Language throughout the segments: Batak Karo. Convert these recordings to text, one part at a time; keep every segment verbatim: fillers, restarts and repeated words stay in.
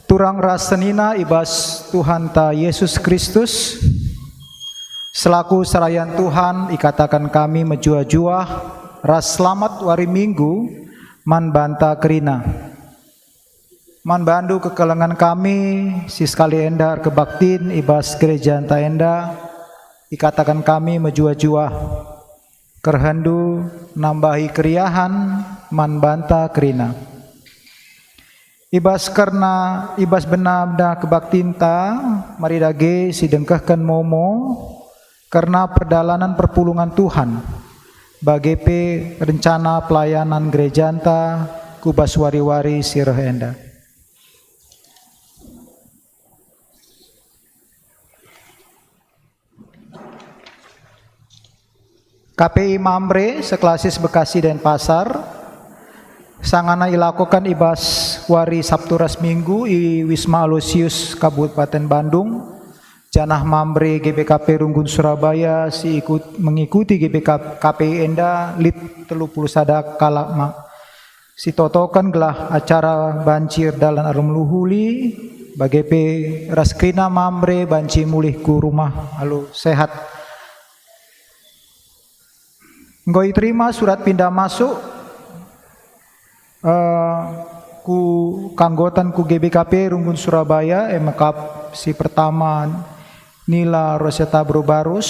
Turang ras senina i bas Tuhanta Yesus Kristus, selaku serayan Tuhan ikataken kami mejuah-juah ras selamat wari Minggu man banta kerina. Man bandu kekelengen kami si sekali enda erkebaktin i bas gerejanta enda, ikataken kami mejuah-juah. Kerhenndu nambahi keriahen man banta kerina. I bas kerna, i bas bena-bena kebaktinta, mari dage sidengkehken momo kerna perdalanen perpulungen Tuhan, bage pe rencana pelayanan gerejanta ku bas wari-wari si reh enda. K P I Mamre seklasis Bekasi Denpasar, sangana ilakoken i bas wari Sabtu ras Minggu i Wisma Aloysius, Kabupaten Bandung, janah Mamre G B K P Runggun Surabaya si ikut, mengikuti G B K P, K P I enda lit telu puluh sada kalak ma-, sitotoken gelah acara banci erdalan alu mehuli, bage pe ras kerina Mamre banci mulih ku rumah alu sehat. Enggo iterima surat pindah masuk, eh, ku kanggotan ku G B K P Runggun Surabaya, e me kap si pertama Nila Roseta Bro Barus,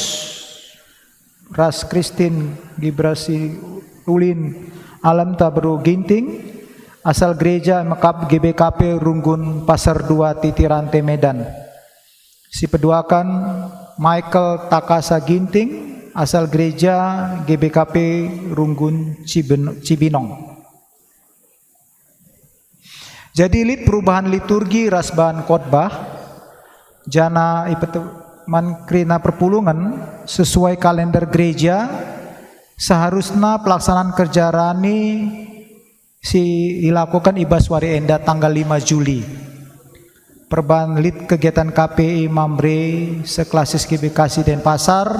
ras Kristin Gibrasi Ulin Alamta Bro Ginting, asal gereja e me kap G B K P Runggun Pasar Dua Titi Rante Medan. Si peduaken Michael Takasa Ginting, asal gereja G B K P Runggun Ciben-, Cibinong. Jadi lit perubahan liturgi ras bahan khotbah, janah ipete-, man kerina perpulungen sesuai kalender gereja, seharusna pelaksanaan kerja rani si ilakoken i bas wari enda tanggal lima Juli. Perban lit kegiatan K P I Mamre seklasis G B K si Denpasar,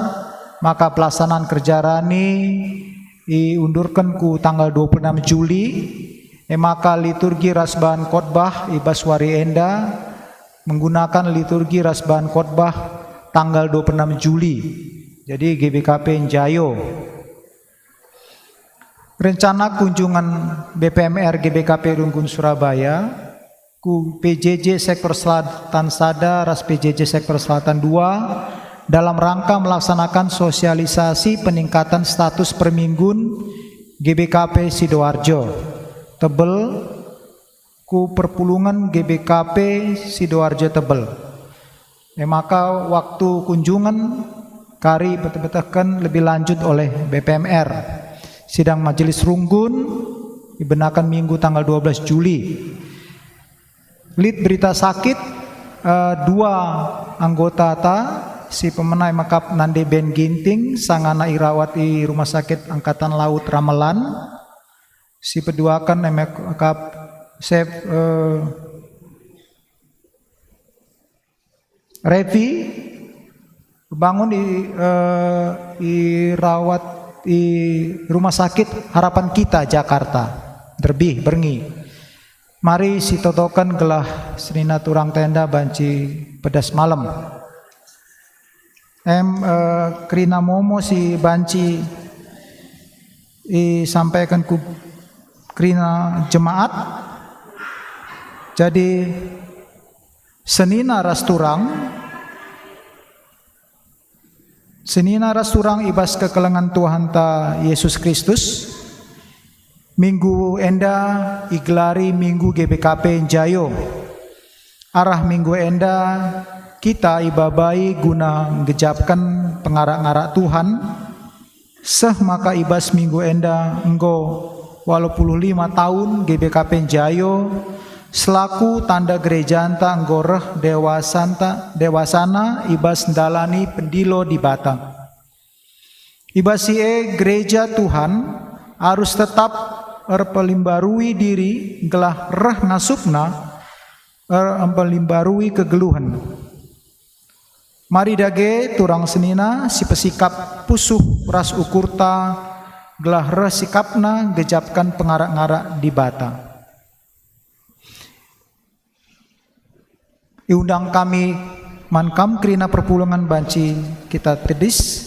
maka pelaksanaan kerja rani iundurken ku tanggal dua puluh enam Juli, e maka liturgi ras bahan khotbah i bas wari enda menggunakan liturgi ras bahan khotbah tanggal dua puluh enam Juli. Jadi G B K P Njayo. Rencana kunjungan B P M R G B K P Runggun Surabaya ku P J J Sektor Selatan sada ras P J J Sektor Selatan dua dalam rangka melaksanakan sosialisasi peningkatan status perminggun G B K P Sidoarjo Tebel ku perpulungen G B K P Sidoarjo Tebel. E maka waktu kunjungen kari beteh-betehken lebih lanjut oleh B P M R. Sidang Majelis Runggun ibenaken Minggu tanggal dua belas Juli. Lit berita sakit, eh, dua anggota ta si pemena e me kap nande Ben Ginting, sangana irawat i Rumah Sakit Angkatan Laut Ramelan. Si peduaken e me kap Sep, eh, Revi bangun i, eh, irawat i Rumah Sakit Harapan Kita, Jakarta, nderbih berngi. Mari sitotoken gelah senina turang ta enda banci pedas malem. Em, eh, kerina momo si banci isampaiken ku kerina jemaat. Jadi, senina ras turang, senina ras turang i bas kekelengen Tuhanta Yesus Kristus, minggu enda igelari Minggu G B K P Njayo. Arah minggu enda kita ibabai guna nggejapken pengarak-ngarak Tuhan, seh maka i bas minggu enda enggo waluh puluh lima tahun G B K P Njayo selaku tanda gerejanta enggo reh dewasanta, dewasana i bas ndalani pendilo Dibata. I bas si e, gereja Tuhan arus tetap erpelimbarui diri gelah reh ngasupna, erpelimbarui kegeluhen. Mari dage turang senina sipesikap pusuh ras ukurta gelah reh sikapna nggejapken pengarak-ngarak Dibata. Iundang kami man kam kerina perpulungen banci kita tedis.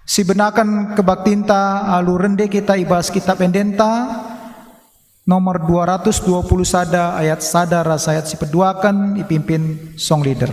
Sibenaken kebaktinta alu rende kita i bas kitab endenta, nomor dua ratus dua puluh sada, ayat sada ras ayat si peduaken, ipimpin song leader.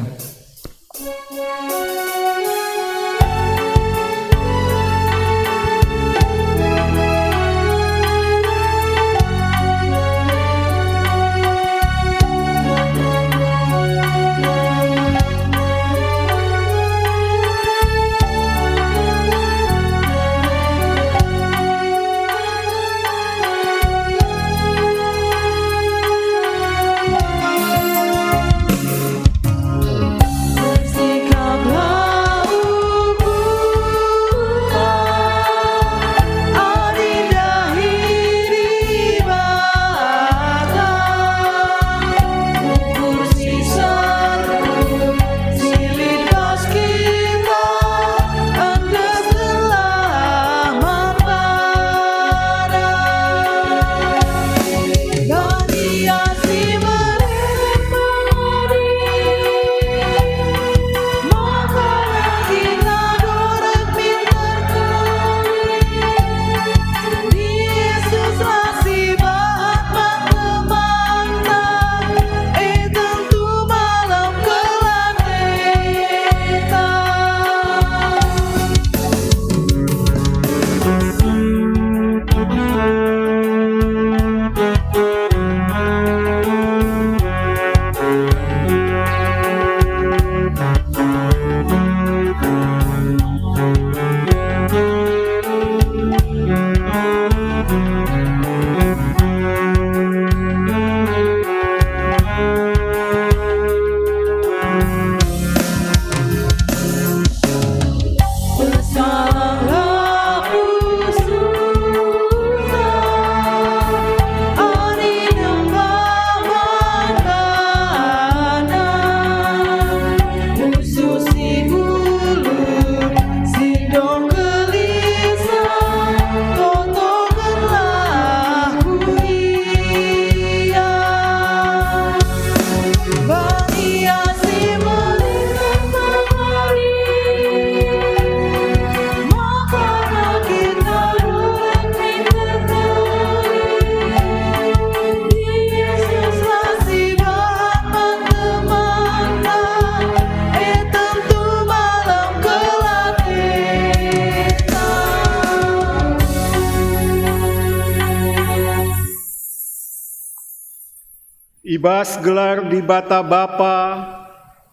I bas gelar Dibata Bapa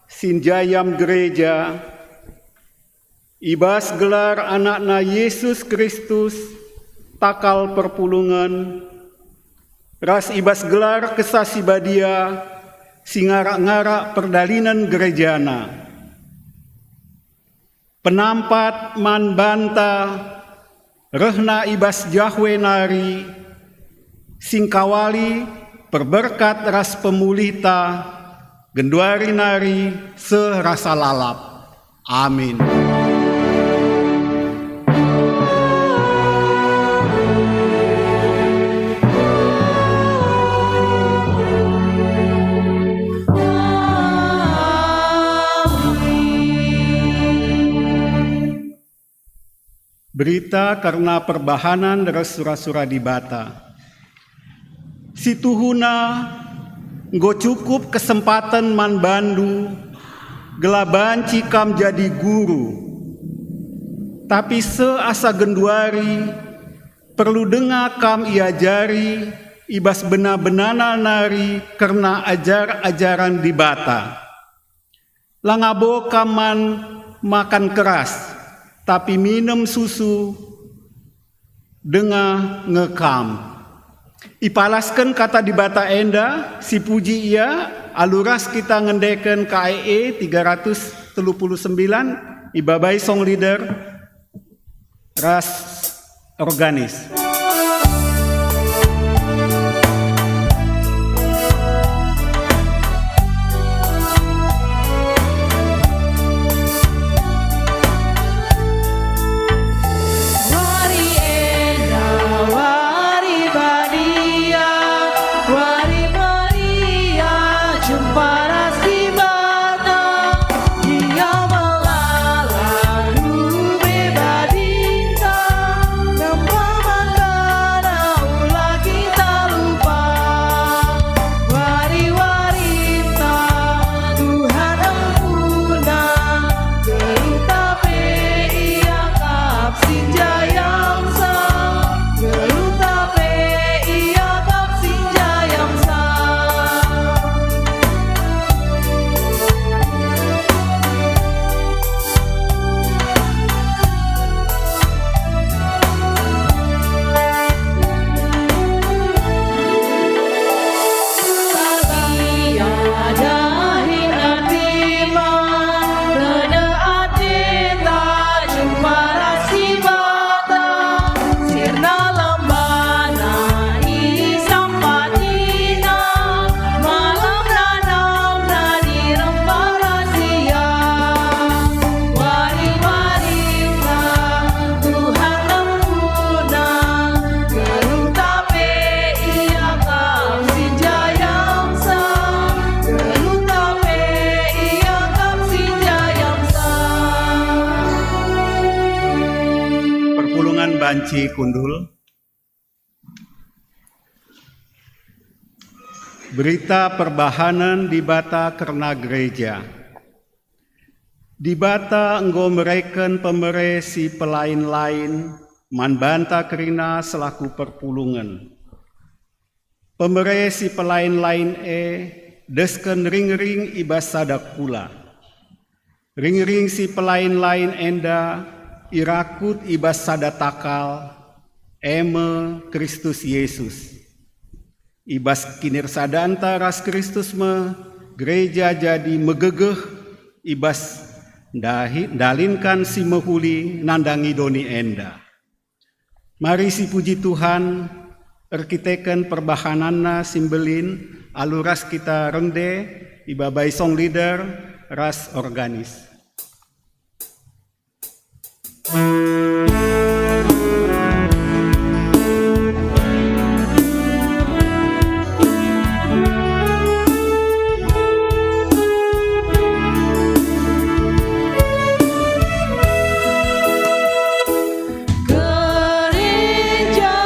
si njai am gereja, i bas gelar AnakNa Yesus Kristus, takal perpulungen, ras i bas gelar Kesah Si Badia si ngarak-ngarak perdalinen gerejaNa. Penampat man banta rehna i bas Jahwe nari, singkawali, perberkat ras pemulihta, genduari nari seh rasa lalap. Amin. Berita kerna perbahanen ras sura-sura Dibata. Situhuna, enggo cukup kesempaten man bandu, gelah banci kam jadi guru. Tapi seh asa genduari, perlu denga kam iajari i bas bena-benana nari kerna ajar-ajaren Dibata. La ngabo kam man makan keras, tapi minem susu, denga nge kam. Ipalasken Kata Dibata enda, sipuji ia, alu ras kita ngendeken K E E tiga ratus telu puluh sembilan, ibabai song leader ras organis. Wari enda, wari badia, wari Banci kundul. Berita perbahanen Dibata kerna gereja. Dibata enggo mereken pemere si pelain-lain man banta kerina selaku perpulungen. Pemere si pelain-lain e desken ringring i bas sada kula. Ringring si pelain-lain enda irakut i bas sada takal, e me Kristus Jesus. I bas kinirsadanta ras Kristus me gereja jadi megegeh i bas ndahi-, ndalinkan si mehuli nandangi doni enda. Mari sipuji Tuhan, erkiteken perbahananna si mbelin, alu ras kita rende, ibabai song leader ras organis. Gereja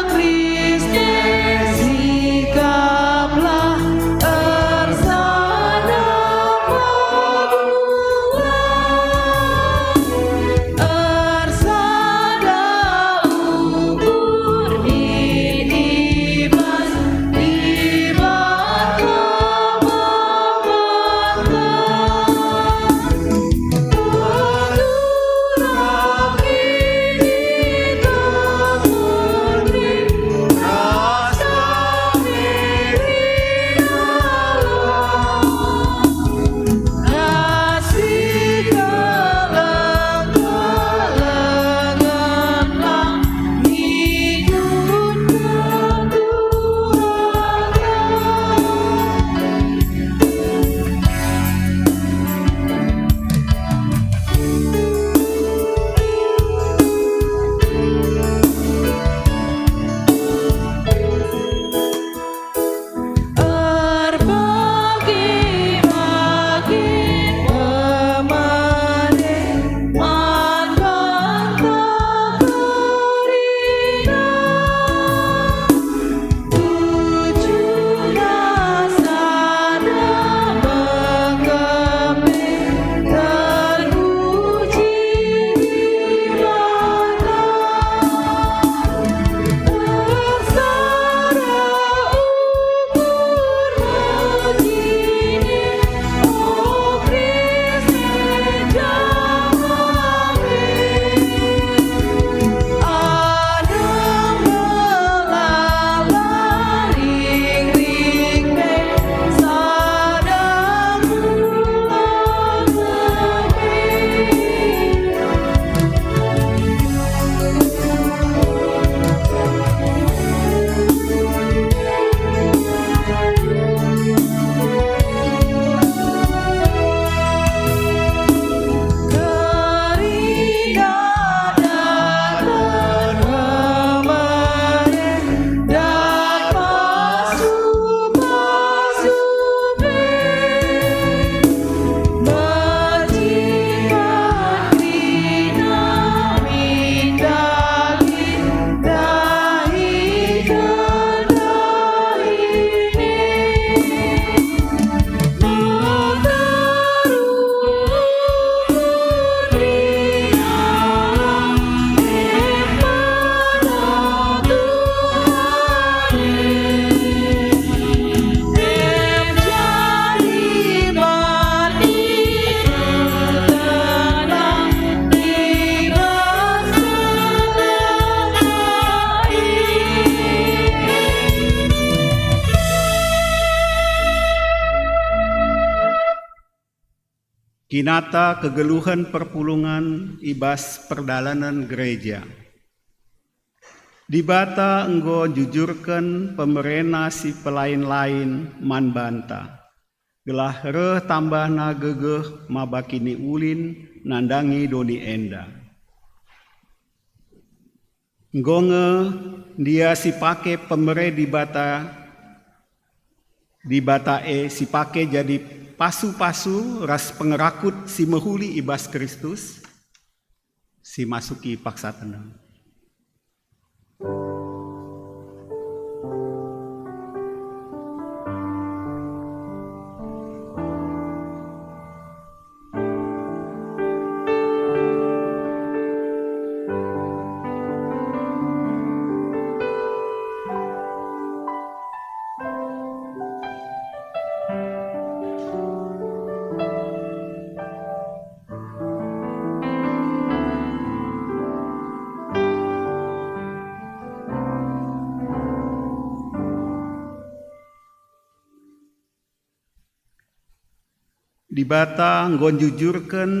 Kristen sikaplah ersada pemula, ersada ukur di bas Dibata Bapanta. Erbagi-bagi pemere man banta kerina. Tujuna sada menggepe terpuji Dibata. Ersada ukur mejine, o Kristus. Kinata kegeluhen perpulungen i bas perdalanen gereja. Dibata enggo njujurken pemerena si pelain-lain man banta, gelah reh tambahna gegeh maba kiniulin nandangi doni enda. Enggo nge ndia si pake pemere Dibata, Dibata e si pake jadi pasu-pasu ras pengerakut si mehuli i bas Kristus, si masuki paksa tenang. Dibata enggo njujurken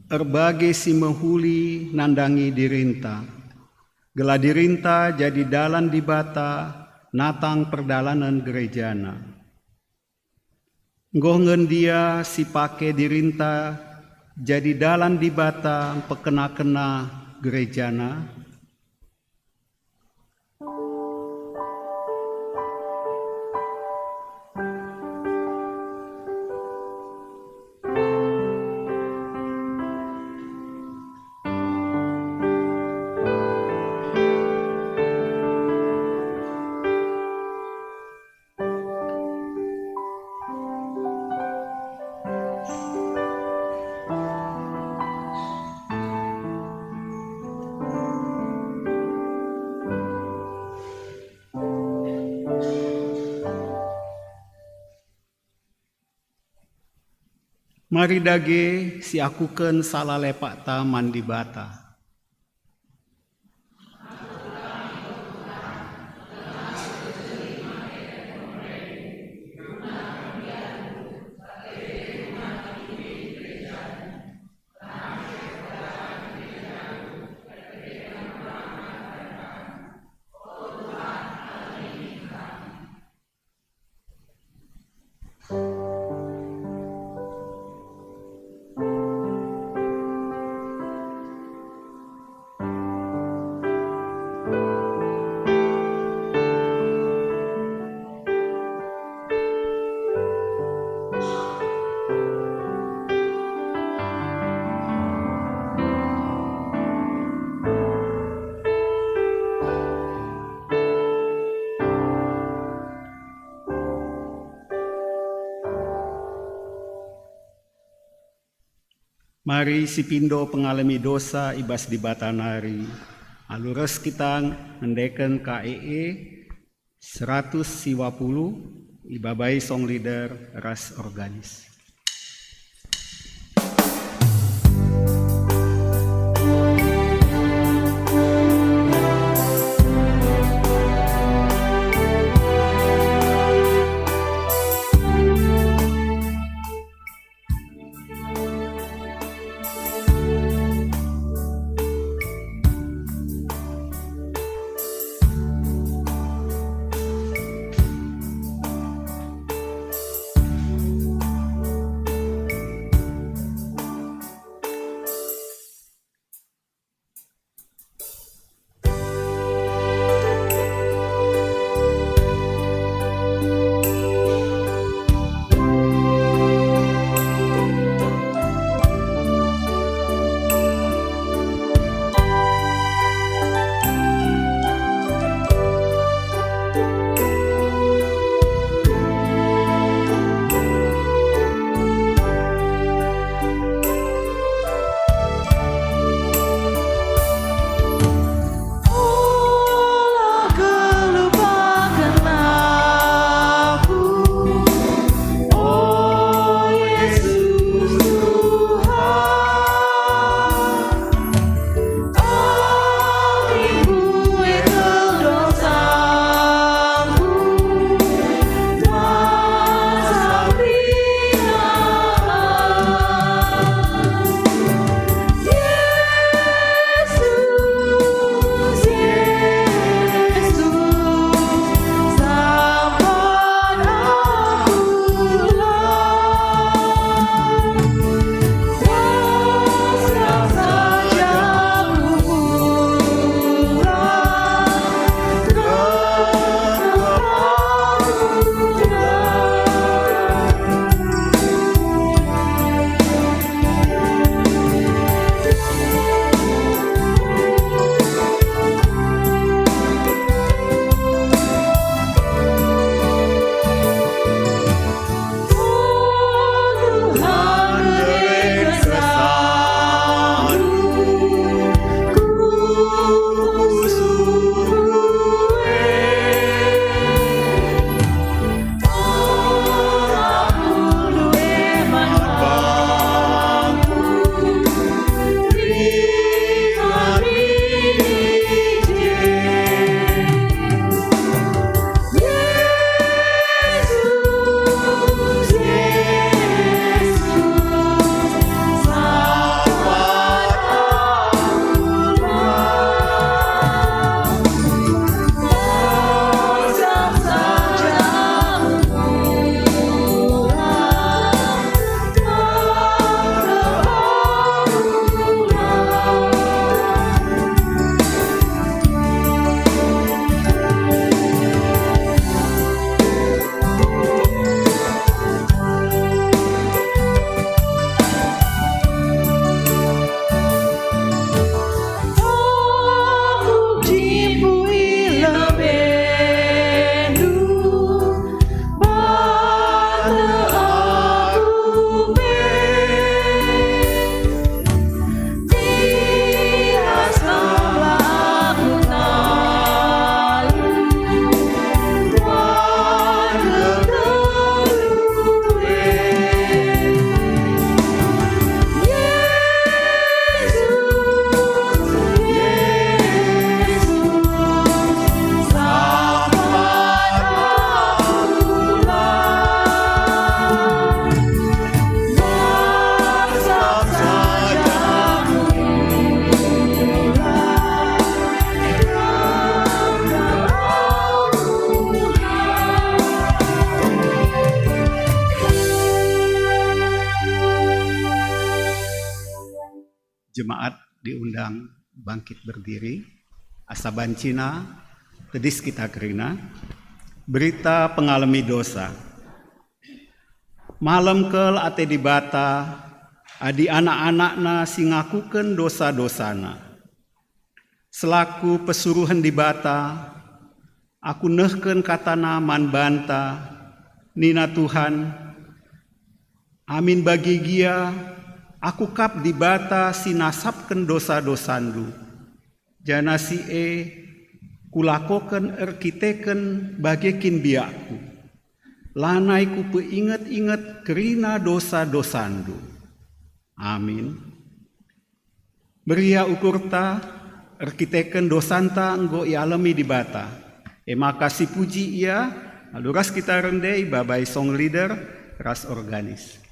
erbage si mehuli nandangi dirinta, gelah dirinta jadi dalan Dibata natang perdalanen gerejana. Enggo nge ndia si pake dirinta jadi dalan Dibata mpekena-kena gerejana? Mari dage siakuken sala lepakta man Dibata. Mari sipindo pengalemi dosa i bas Dibata nari, alu ras kita ngendeken K E E seratus siwa puluh, ibabai song leader ras organis. Jemaat diundang bangkit berdiri. Asa bancina tedis kita kerina. Berita pengalemi dosa. Malem kal ate Dibata adi anak-anakNa si ngakuken dosa-dosana. Selaku pesuruhen Dibata, aku nehken kataNa man banta, nina Tuhan, "Amin bage gia, Aku kap Dibata si nasapken dosa-dosandu, janah si e Kulakoken erkiteken bage kin biakKu. Lanai Kupeinget-inget kerina dosa-dosandu." Amin. Meriah ukurta, erkiteken dosanta enggo ialemi Dibata. E maka sipuji Ia, alu ras kita rende ibabai song leader ras organis.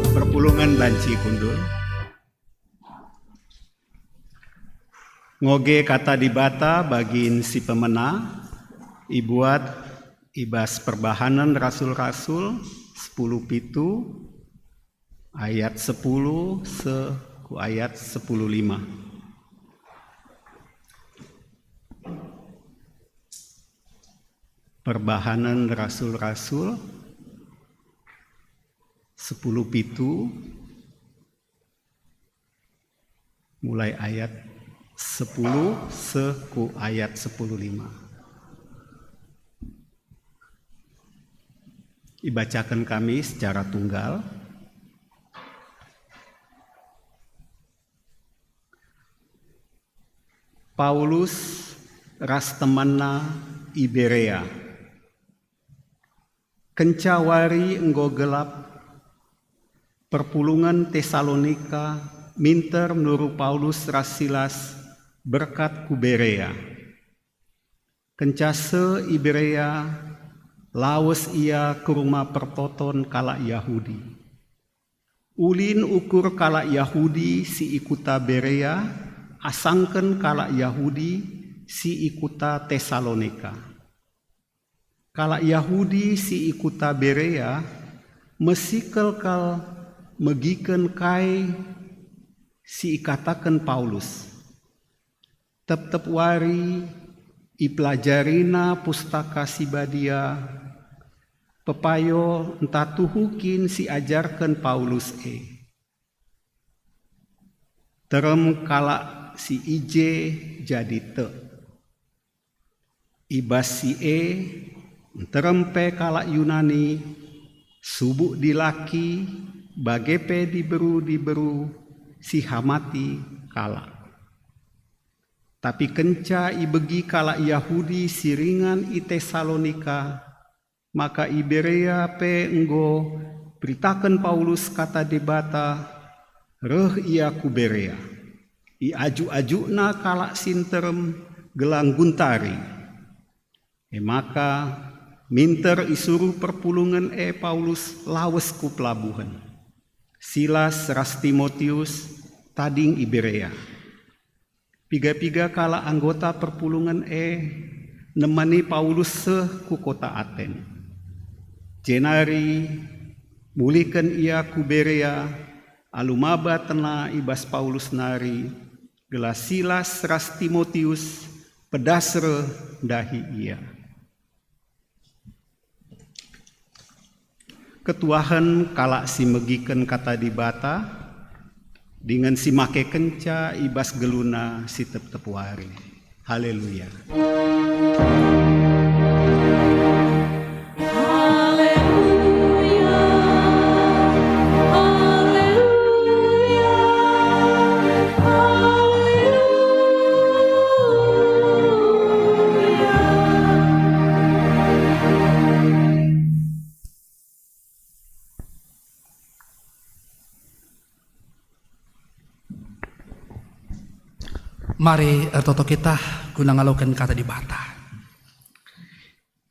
Perpulungen banci kundul. Ngoge Kata Dibata bagin si pemena, ibuat i bas Perbahanen Rasul-Rasul sepuluh pitu, ayat sepuluh seh ku ayat sepuluh lima. Perbahanen Rasul-Rasul sepuluh pitu, mulai ayat sepuluh seh ku ayat sepuluh lima. Ibacaken kami secara tunggal. Paulus ras temanna i Berea. Kenca wari enggo gelap, perpulungen Tesalonika minter nuru Paulus ras Silas berkat ku Berea. Kenca seh i Berea, lawes ia ku rumah pertoton kalak Jahudi. Ulin ukur kalak Jahudi si i kuta Berea asangken kalak Jahudi si i kuta Tesalonika. Kalak Jahudi si i kuta Berea mesikel kal megiken kai si ikataken Paulus. Tep-tep wari ipelajarina Pustaka Si Badia, pepayo ntah tuhu kin si ajarken Paulus e. Terem kalak si i je jadi tek. I bas si e, nterem pe kalak Junani, subuk dilaki, bage pe diberu-diberu si hamati kalak. Tapi kenca ibegi kalak Jahudi si ringan i Tesalonika maka i Berea pe enggo beritaken Paulus kata Dibata, reh ia ku Berea. Iajuk-ajukna kalak si nterem gelah ngguntari. E maka, minter isuruh perpulungen e Paulus lawes ku pelabuhen. Silas ras Timotius tading i Berea. Piga-piga kalak anggota perpulungen e nemani Paulus seh ku kota Aten. Jenari mulihken ia ku Berea, alu maba tena i bas Paulus nari, gelah Silas ras Timotius pedas reh ndahi ia. Ketuahen kalak si megiken kata Dibata, dingen si makekenca i bas geluna si tep-tep wari. Haleluya. Haleluya, haleluya, haleluya. Mari ertoto kita guna ngaloken kata Dibata.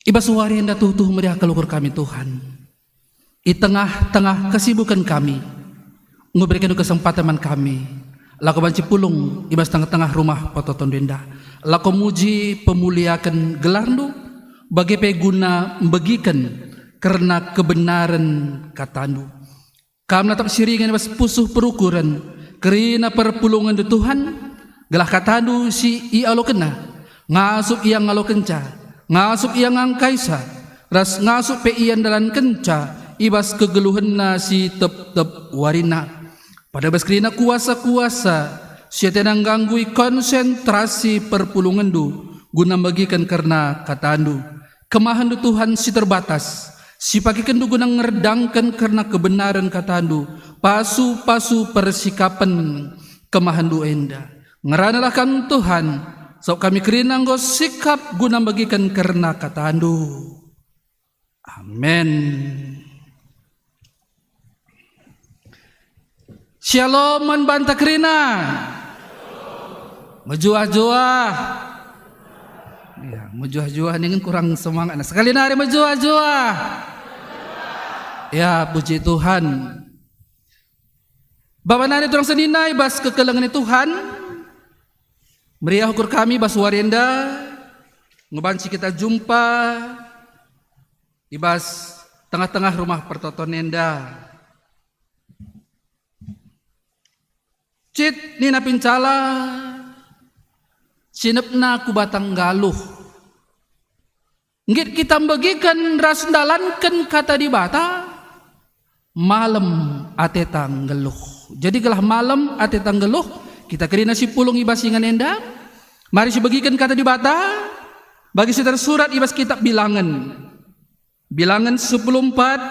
I bas wari enda tuhu-tuhu meriah kal ukur kami, Tuhan. I tengah-tengah kesibuken kami, enggo iberekenNdu kesempaten man kami, lako banci pulung i bas tengah-tengah rumah pertotonNdu enda, lako muji pemuliaken gelarNdu, bage pe guna mbegiken kerna kebenaren kataNdu. Kam natap si ringan i bas pusuh perukuren, kerina perpulungenNdu Tuhan, gelah kataNdu si ialokenNa, ngasup ia ngalokenca, ngasup ia ngangkaisa, ras ngasup pe ia ndalankenca i bas kegeluhenna si tep-tep warina. Pada bas kerina kuasa-kuasa si atena ngganggui konsentrasi perpulungenNdu guna megiken kerna kataNdu. KemahenNdu Tuhan si terbatas, si pakekenNdu guna ngerdangken kerna kebenaren kataNdu, pasu-pasu persikapen kemahenNdu enda. Ngeranalah Kam Tuhan, sabap kami kerina enggo sikap guna megiken kerna kataNdu. Amen. Shalom man banta kerina. Mejuah-juah. Ya, mejuah-juah ningen kurang semangat. Nah, sekali nari mejuah-juah. Ya, puji Tuhan. Bapa nari turang senina i bas kekelengen Tuhan. Meriah ukur kami bas wari enda. Ngebanci kita jumpa i bas tengah-tengah rumah pertoton enda. Cit nina pincala, sinepna ku batang nggaluh. Nggit kita mbegiken ras ndalanken kata Dibata, malem ateta nggeluh. Jadi gelah malem ateta nggeluh, kita kerina si pulung i bas ingan enda, mari sibegiken kata Dibata, bagi si tersurat i bas kitab Bilangen. Bilangen sepuluh empat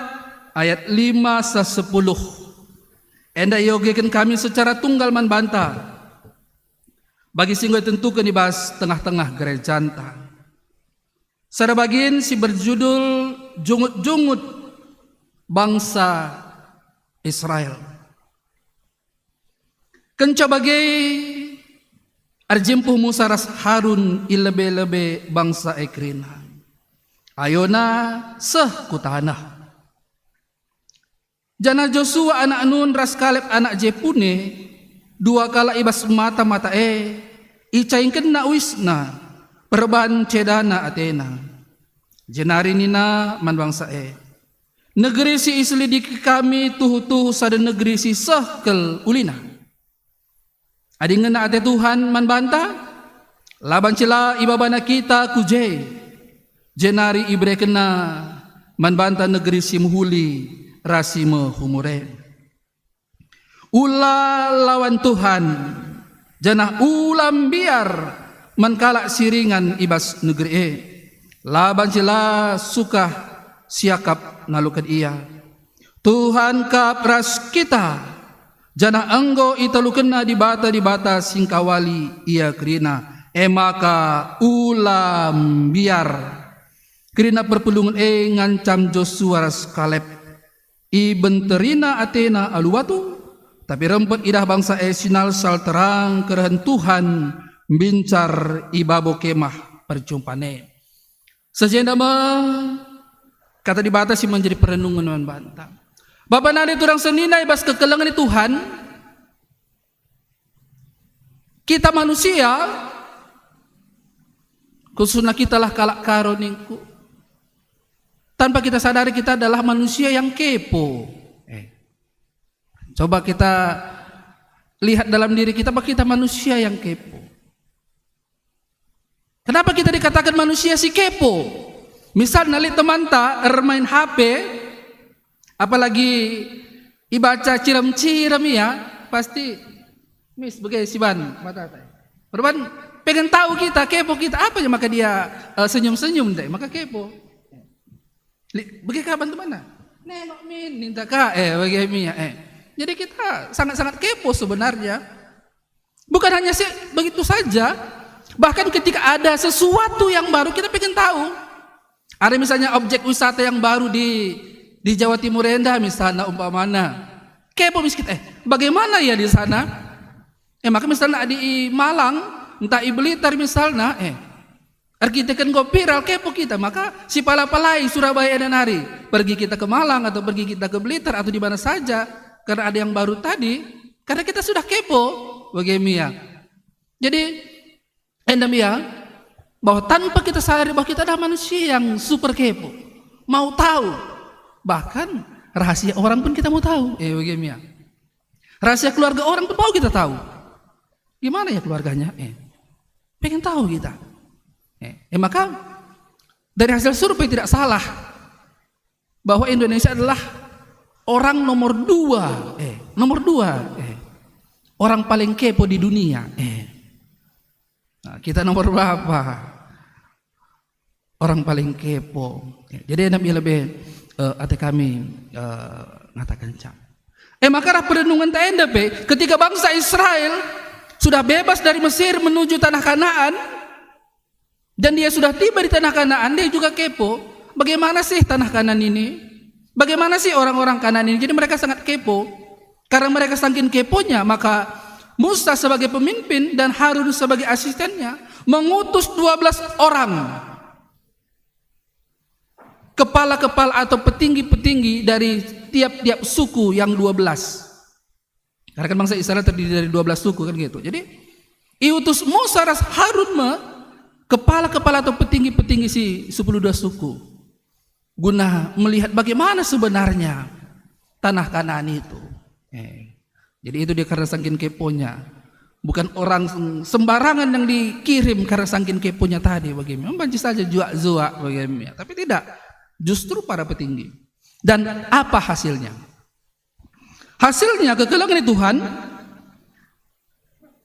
ayat lima seh sepuluh. Enda iogeken kami secara tunggal man banta, bagi si enggo itentuken i bas tengah-tengah gerejanta. Sada bagin si berjudul Jungut-jungut Bangsa Israel. Kenca bage, erjimpuh Musa ras Harun i lebe-lebe bangsa e kerina. Ayona seh ku taneh. Janah Josua anak Nun ras Kaleb anak Jepune, dua kalak i bas mata-mata e, icaingkenna uisna, perban cedana atena. Jenari nina man bangsa e, "Negeri si iselidiki kami tuhu-tuhu sada negeri si seh kal ulina. Adi ngena ate Tuhan man banta, la banci la ibabana kita ku je, jenari iberekenNa man banta negeri si mehuli ras si mehumur e. Ula lawan Tuhan, janah ula mbiar man kalak si ringan i bas negeri e. La banci la sukah siakap naluken ia. Tuhan kap ras kita, janah enggo italukenNa dibata-dibata si ngkawali ia kerina. E maka ula mbiar. Kerina perpulungen e ngancam Josua ras Kaleb. Ibenterina atena alu batu, tapi rempet idah bangsa e sinalsal terang kerehen Tuhan mbincar i babo kemah perjumpan e. Seh jenda me kata Dibata si menjadi perenungen man banta. Bapa nande turang senina i bas kekelengen Tuhan, kita manusia, khususna kitalah kalak Karo ningku, tanpa kita sadari kita adalah manusia yang kepo. Eh. Coba kita lihat dalam diri kita, bahwa kita manusia yang kepo. Kenapa kita dikatakan manusia si kepo? Misalna lit temanta ermain H P, apalagi ibaca cirem-cirem ia, pasti mis bage siban mata. Perban pengen tahu kita, kepo kita, apa ya maka dia eh, senyum-senyum deh, maka kepo. Li- Bage kaban temanna? Nengok min, ninta ka, eh, bage mia, eh. Jadi kita sangat-sangat kepo sebenarnya. Bukan hanya sih begitu saja, bahkan ketika ada sesuatu yang baru kita pengen tahu. Ada misalnya objek wisata yang baru di di Jawa Timur enda misalnya umpamana. Kepo mis kita, eh, bagaimana ya di sana? Eh, maka misalnya di Malang, entah i Blitar misalnya, eh, erkiteken enggo viral, kepo kita, maka sipala-palai Surabaya enda nari. Pergi kita ke Malang atau pergi kita ke Blitar atau di mana saja, karena ada yang baru tadi, karena kita sudah kepo, bage mia. Jadi, enda mia, bahwa tanpa kita sadari bahwa kita adalah manusia yang super kepo, mau tahu, bahkan rahasia orang pun kita mau tahu, eh, bage mia. Rahasia keluarga orang pun mau kita tahu. Gimana ya keluarganya? Eh, pengen tahu kita. Eh, eh, maka dari hasil survei tidak salah bahwa Indonesia adalah orang nomor dua, eh, nomor dua, eh, orang paling kepo di dunia. Eh. Nah, kita nomor berapa? Orang paling kepo. Ya, jadi enda mia lebe eh, ate kami eh, ngataken cak. Eh, maka rah perenungenta enda pe, ketika bangsa Israel sudah bebas dari Mesir menuju tanah Kanaan, dan dia sudah tiba di tanah Kanaan, dia juga kepo, bagaimana sih tanah Kanaan ini? Bagaimana sih orang-orang Kanaan ini? Jadi mereka sangat kepo. Karena mereka sangkin keponya, maka Musa sebagai pemimpin dan Harun sebagai asistennya mengutus dua belas orang kepala-kepala atau petinggi-petinggi dari tiap-tiap suku yang dua belas. Karena kan bangsa Israel terdiri dari dua belas suku kan gitu. Jadi iutus Musa ras Harun me kepala-kepala atau petinggi-petinggi si sepuluh dua suku guna melihat bagaimana sebenarnya tanah Kanaan itu. Eh. Jadi itu dia karena sangkin keponya. Bukan orang sembarangan yang dikirim karena sangkin keponya tadi bagaimana. Memang banci saja juak-juak bagaimana. Tapi tidak. Justru para petinggi. Dan apa hasilnya? Hasilnya kekelengen Tuhan,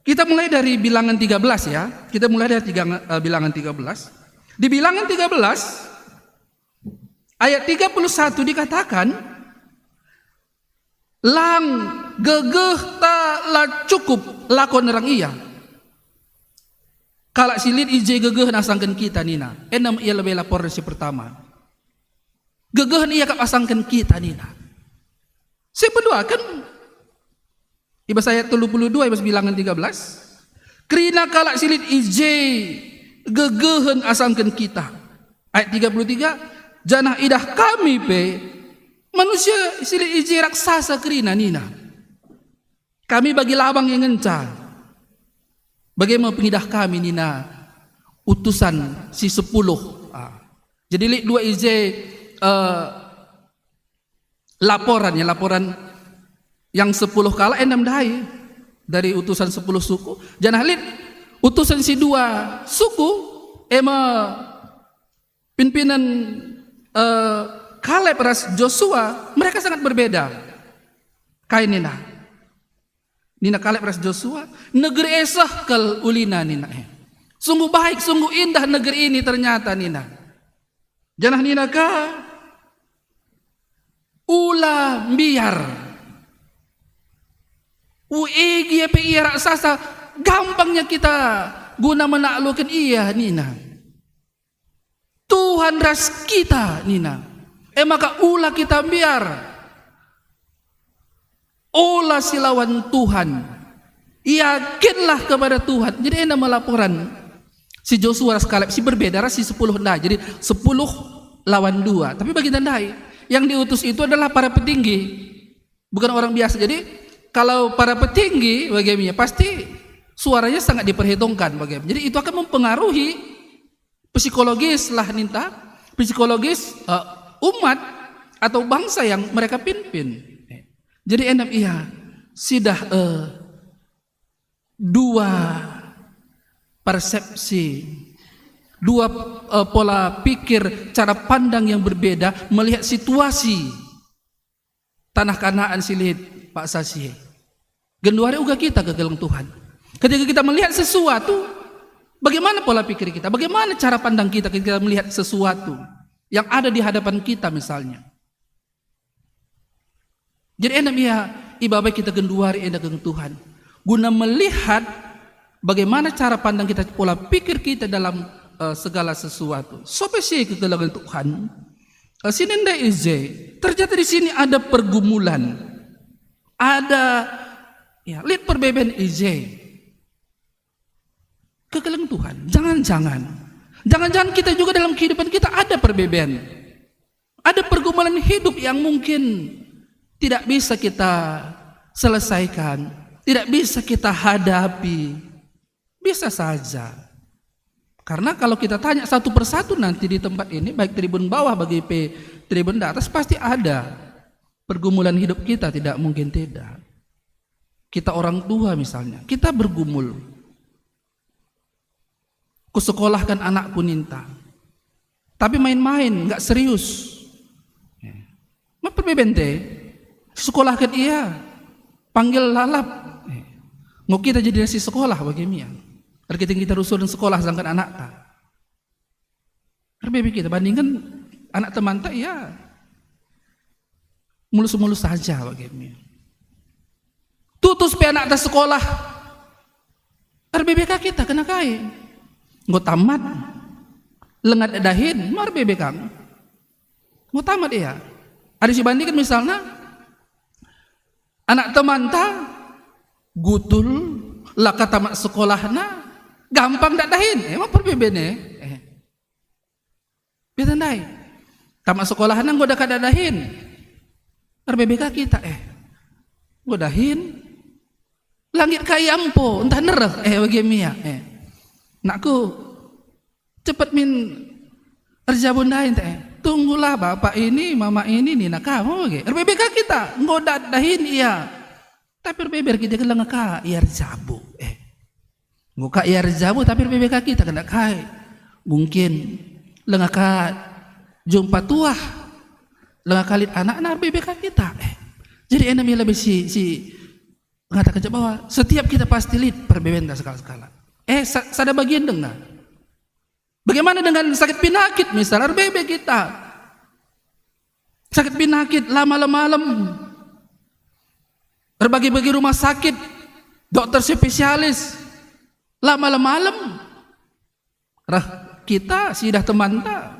kita mulai dari bilangan tiga belas ya. Kita mulai dari tiga, eh, bilangan tiga belas. Di bilangan tiga belas, ayat tiga puluh satu dikatakan, lang gegehta la cukup lako nerang ia. Kalak si lit i je gegehen asangken kita nina. Enem ia lebe laporan si pertama. Gegehen ia kap asangken kita nina. Si peduaken, i bas ayat telu puluh dua, i bas bilangan tiga belas, kerina kalak si lit i je gegehen asangken kita. Ayat tiga puluh tiga, janah idah kami pe manusia si lit i je raksasa kerina nina. Kami bagi lawang yang ngenca. Bage me pengidah kami nina utusan si sepuluh. Ah. Jadi lit dua i je eh, laporan ya, laporan yang sepuluh kalak enda ndai dari utusan sepuluh suku. Janah lit utusan si dua suku, e me pimpinen eh, Kaleb ras Josua, mereka sangat berbeda. Kai nina? Nina Kaleb ras Josua, "Negeri e seh kal ulina," nina e. "Sungguh baik, sungguh indah negeri ini ternyata," nina. Janah nina ka, "Ula mbiar. Uigi pe ia raksasa, gampangnya kita guna menakluken ia," nina. "Tuhan ras kita," nina. "E maka ula kita mbiar. Ola si lawan Tuhan. Yakinlah kepada Tuhan." Jadi enda me laporan si Josua ras Kaleb si berbeda ras si sepuluh ndai. Jadi sepuluh lawan dua. Tapi bagi ndai, yang diutus itu adalah para petinggi, bukan orang biasa. Jadi kalau para petinggi bagaimana, pasti suaranya sangat diperhitungkan bagaimana. Jadi itu akan mempengaruhi psikologis lah ninta, psikologis, eh, umat atau bangsa yang mereka pimpin. Jadi enem ia sidah, eh, dua persepsi, dua, eh, pola pikir, cara pandang yang berbeda melihat situasi tanah Kanaan si lit paksa si e. Genduari uga kita kekelengen Tuhan. Ketika kita melihat sesuatu, bagaimana pola pikir kita? Bagaimana cara pandang kita ketika kita melihat sesuatu yang ada di hadapan kita misalnya? Jadi enda ia ibabai kita genduari enda kekelengen Tuhan. Guna melihat bagaimana cara pandang kita, pola pikir kita dalam, eh, segala sesuatu. Sope si kekelengen Tuhan, eh, sini ndai i je. Ternyata di sini ada pergumulan. Ada, ya, lit perbeben i je. Kekelengen Tuhan. Jangan-jangan. Jangan-jangan kita juga dalam kehidupan kita ada perbeben. Ada pergumulan hidup yang mungkin tidak bisa kita selesaikan, tidak bisa kita hadapi. Bisa saja. Karena kalau kita tanya satu persatu nanti di tempat ini, baik tribun bawah bagi pe tribun di atas, pasti ada pergumulan hidup kita, tidak mungkin tidak. Kita orang tua misalnya, kita bergumul. Kusekolahkan anakku ninta. Tapi main-main, nggak serius. Eh. Maka perbeben te, sekolahkan ia, panggil lalap. Eh. Enggo kita jadi si sekolah bage mia. Erkiteken kita rusur sekolah sangken anakta. Erbebe kita bandingken anak temanta ia mulus-mulus saja bage mia. Tutus pe anakta sekolah, erbebe ka kita kena kai? Enggo tamat, lengat dahin, ma erbebe ka. Enggo tamat ia. Adi sibandingken misalna, anak temanta gutul, la ka tamat sekolahna, gampang dak dahin? E, ma perbeben e? Eh. Beta ndai. Tamat sekolahna enggo dak dahin. Erbebe ka kita, eh. Enggo dahin. Langgit ka ia empo, ntah nereh, eh, bage mia, eh. Nakku, cepet min erjabu ndai ntah, eh. Tunggulah bapak ini, mama ini, nina ka, bage. Erbebe ka kita, enggo dak dahin ia. Tapi erbebe kita, langa ka ia erjabu, eh. Enggo ka ia erjabu, tapi erbebe ka kita kena kai. Mungkin langa ka jumpa tuah, langa ka lit anakna, erbebe ka kita. Eh. Jadi enda mia lebe si, si ngataken bahwa setiap kita pasti lit perbebenta sekala-sekala. Eh, sa-, sada bagian denga. Bagaimana dengan sakit pinakit, misal, erbebe kita? Sakit pinakit, la malem-malem. Erbagi-bagi rumah sakit, dokter spesialis, la malem-malem. Reh kita sidah temanta.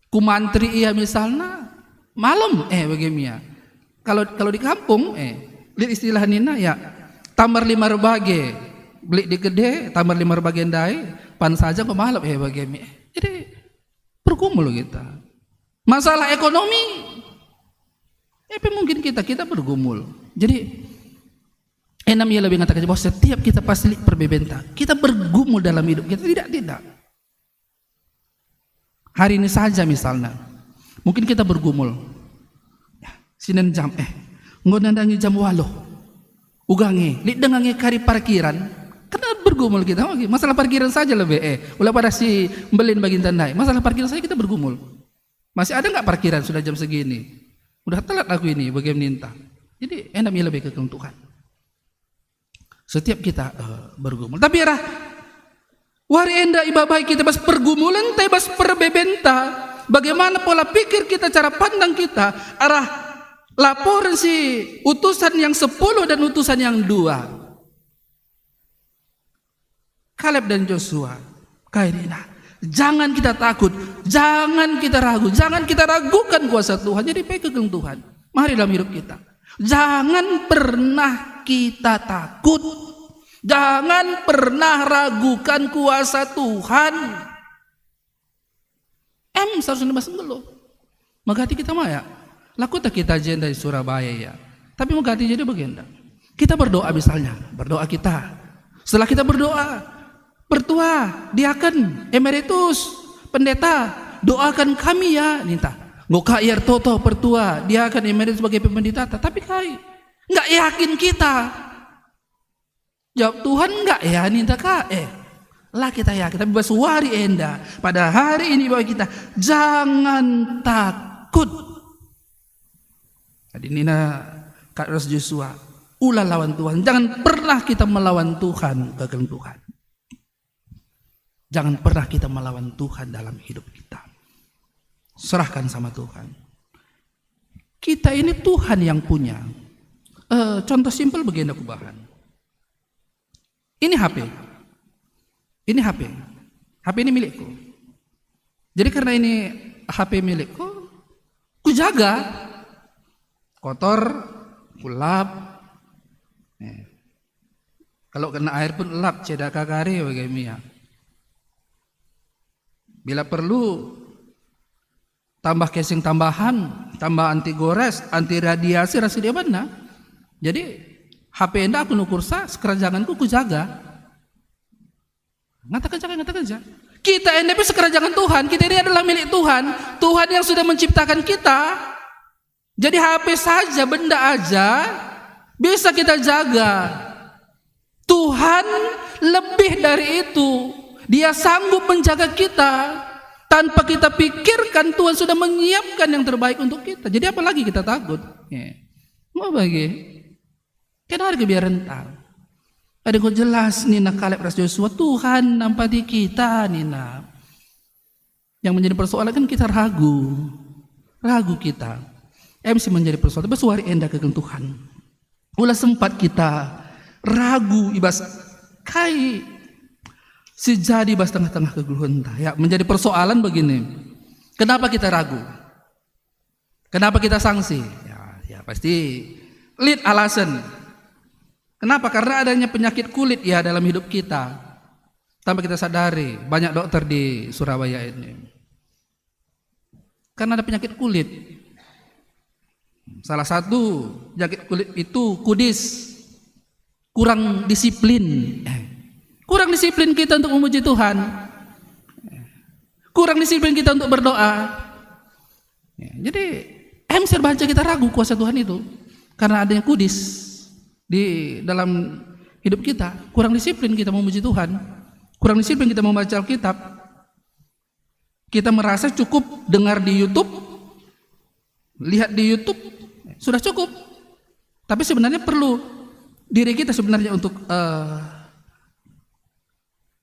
Ku mantri ia misalna, malem, eh, bage mia. Kalau, kalau di kampung, eh, lit istilah nina, ya, tambar lima erbage, belik di kede, tambar lima erbage ndai, pan saja enggo malem, eh, bage mia. Jadi, bergumul kita. Masalah ekonomi, eh, pe mungkin kita, kita bergumul. Jadi, enam ia lebih mengatakan bahwa setiap kita pasti lit perbebenta. Kita bergumul dalam hidup kita, tidak, tidak. Hari ini saja misalnya, mungkin kita bergumul. Ya, sinen jam, eh, enggo nandangi jam waluh. Uga nge, lit denga nge kari parkiran, karena bergumul kita, oke, masalah parkiran saja lebih, eh, ula pada si mbelin bagi ndai, masalah parkiran saja kita bergumul. Masih ada nggak parkiran sudah jam segini? Udah telat aku ini, bage ninta. Jadi, enda mila bage keken Tuhan. Setiap kita, eh, bergumul. Tapi arah wari enda ibabai kita bas pergumulen, te bas perbebenta, bagaimana pola pikir kita, cara pandang kita, arah laporen si utusan yang sepuluh dan utusan yang dua. Kaleb dan Josua, kai nina? Jangan kita takut, jangan kita ragu, jangan kita ragukan kuasa Tuhan. Jadi, pekeken Tuhan. Mari dalam hidup kita. Jangan pernah kita takut. Jangan pernah ragukan kuasa Tuhan. Em seharusnya bas nggeluh. Megati kita maya. Lakuta kita jenda di Surabaya ya. Tapi megati jadi bagenda. Kita berdoa misalnya, berdoa kita. Setelah kita berdoa, pertua, diaken, emeritus, pendeta, doakan kami ya, ninta. Enggo ka ia ertoto pertua, diaken, emeritus sebagai pemendeta, tapi kai? Nggak yakin kita. Jawab Tuhan, "Enggak ya, ninta ka, eh." La kita yakin, tapi bas wari enda, pada hari ini bahwa kita jangan takut. Jadi nina Kaleb ras Josua, "Ula lawan Tuhan, jangan pernah kita melawan Tuhan, gagal Tuhan." Jangan pernah kita melawan Tuhan dalam hidup kita. Serahkan sama Tuhan. Kita ini Tuhan yang punya. Eh, contoh simpel begini aku bahan. Ini H P. Ini H P. H P ini milikku. Jadi karena ini H P milikku, kujaga. Kotor, kulap. Eh. Kalau kena air pun lap, ceda kakari bage mia. Bila perlu, tambah casing tambahan, tambah anti gores, anti radiasi, ras dia benar. Jadi, H P enda aku nukursa, sekerajanganku kujaga. Ngatakan jaga, ngatakan jaga. Kita enda pe sekerajangan Tuhan, kita ini adalah milik Tuhan. Tuhan yang sudah menciptakan kita. Jadi H P saja, benda aja bisa kita jaga. Tuhan lebih dari itu. Dia sanggup menjaga kita. Tanpa kita pikirkan, Tuhan sudah menyiapkan yang terbaik untuk kita. Jadi apalagi kita takut? Ya. Mau bagi? Kan ada kebiaran tahu. Ada kok jelas nina Kaleb ras Josua, "Tuhan nampati kita," nina. Yang menjadi persoalan kan kita ragu. Ragu kita. Em si menjadi persoalan, bas wari enda keken Tuhan. Ula sempat kita ragu i bas kai si jadi bas tengah-tengah kegeluhenta. Ya, menjadi persoalan begini. Kenapa kita ragu? Kenapa kita sangsi? Ya, ya pasti lit alasan. Kenapa? Karena adanya penyakit kulit ya dalam hidup kita. Tanpa kita sadari, banyak dokter di Surabaya ini. Karena ada penyakit kulit. Salah satu penyakit kulit itu kudis, kurang disiplin. Eh, kurang disiplin kita untuk memuji Tuhan. Kurang disiplin kita untuk berdoa. Ya, jadi, em serbanca kita ragu kuasa Tuhan itu. Karena adanya kudis di dalam hidup kita. Kurang disiplin kita memuji Tuhan. Kurang disiplin kita membaca Alkitab. Kita merasa cukup dengar di YouTube, lihat di YouTube, sudah cukup. Tapi sebenarnya perlu diri kita sebenarnya untuk, eh,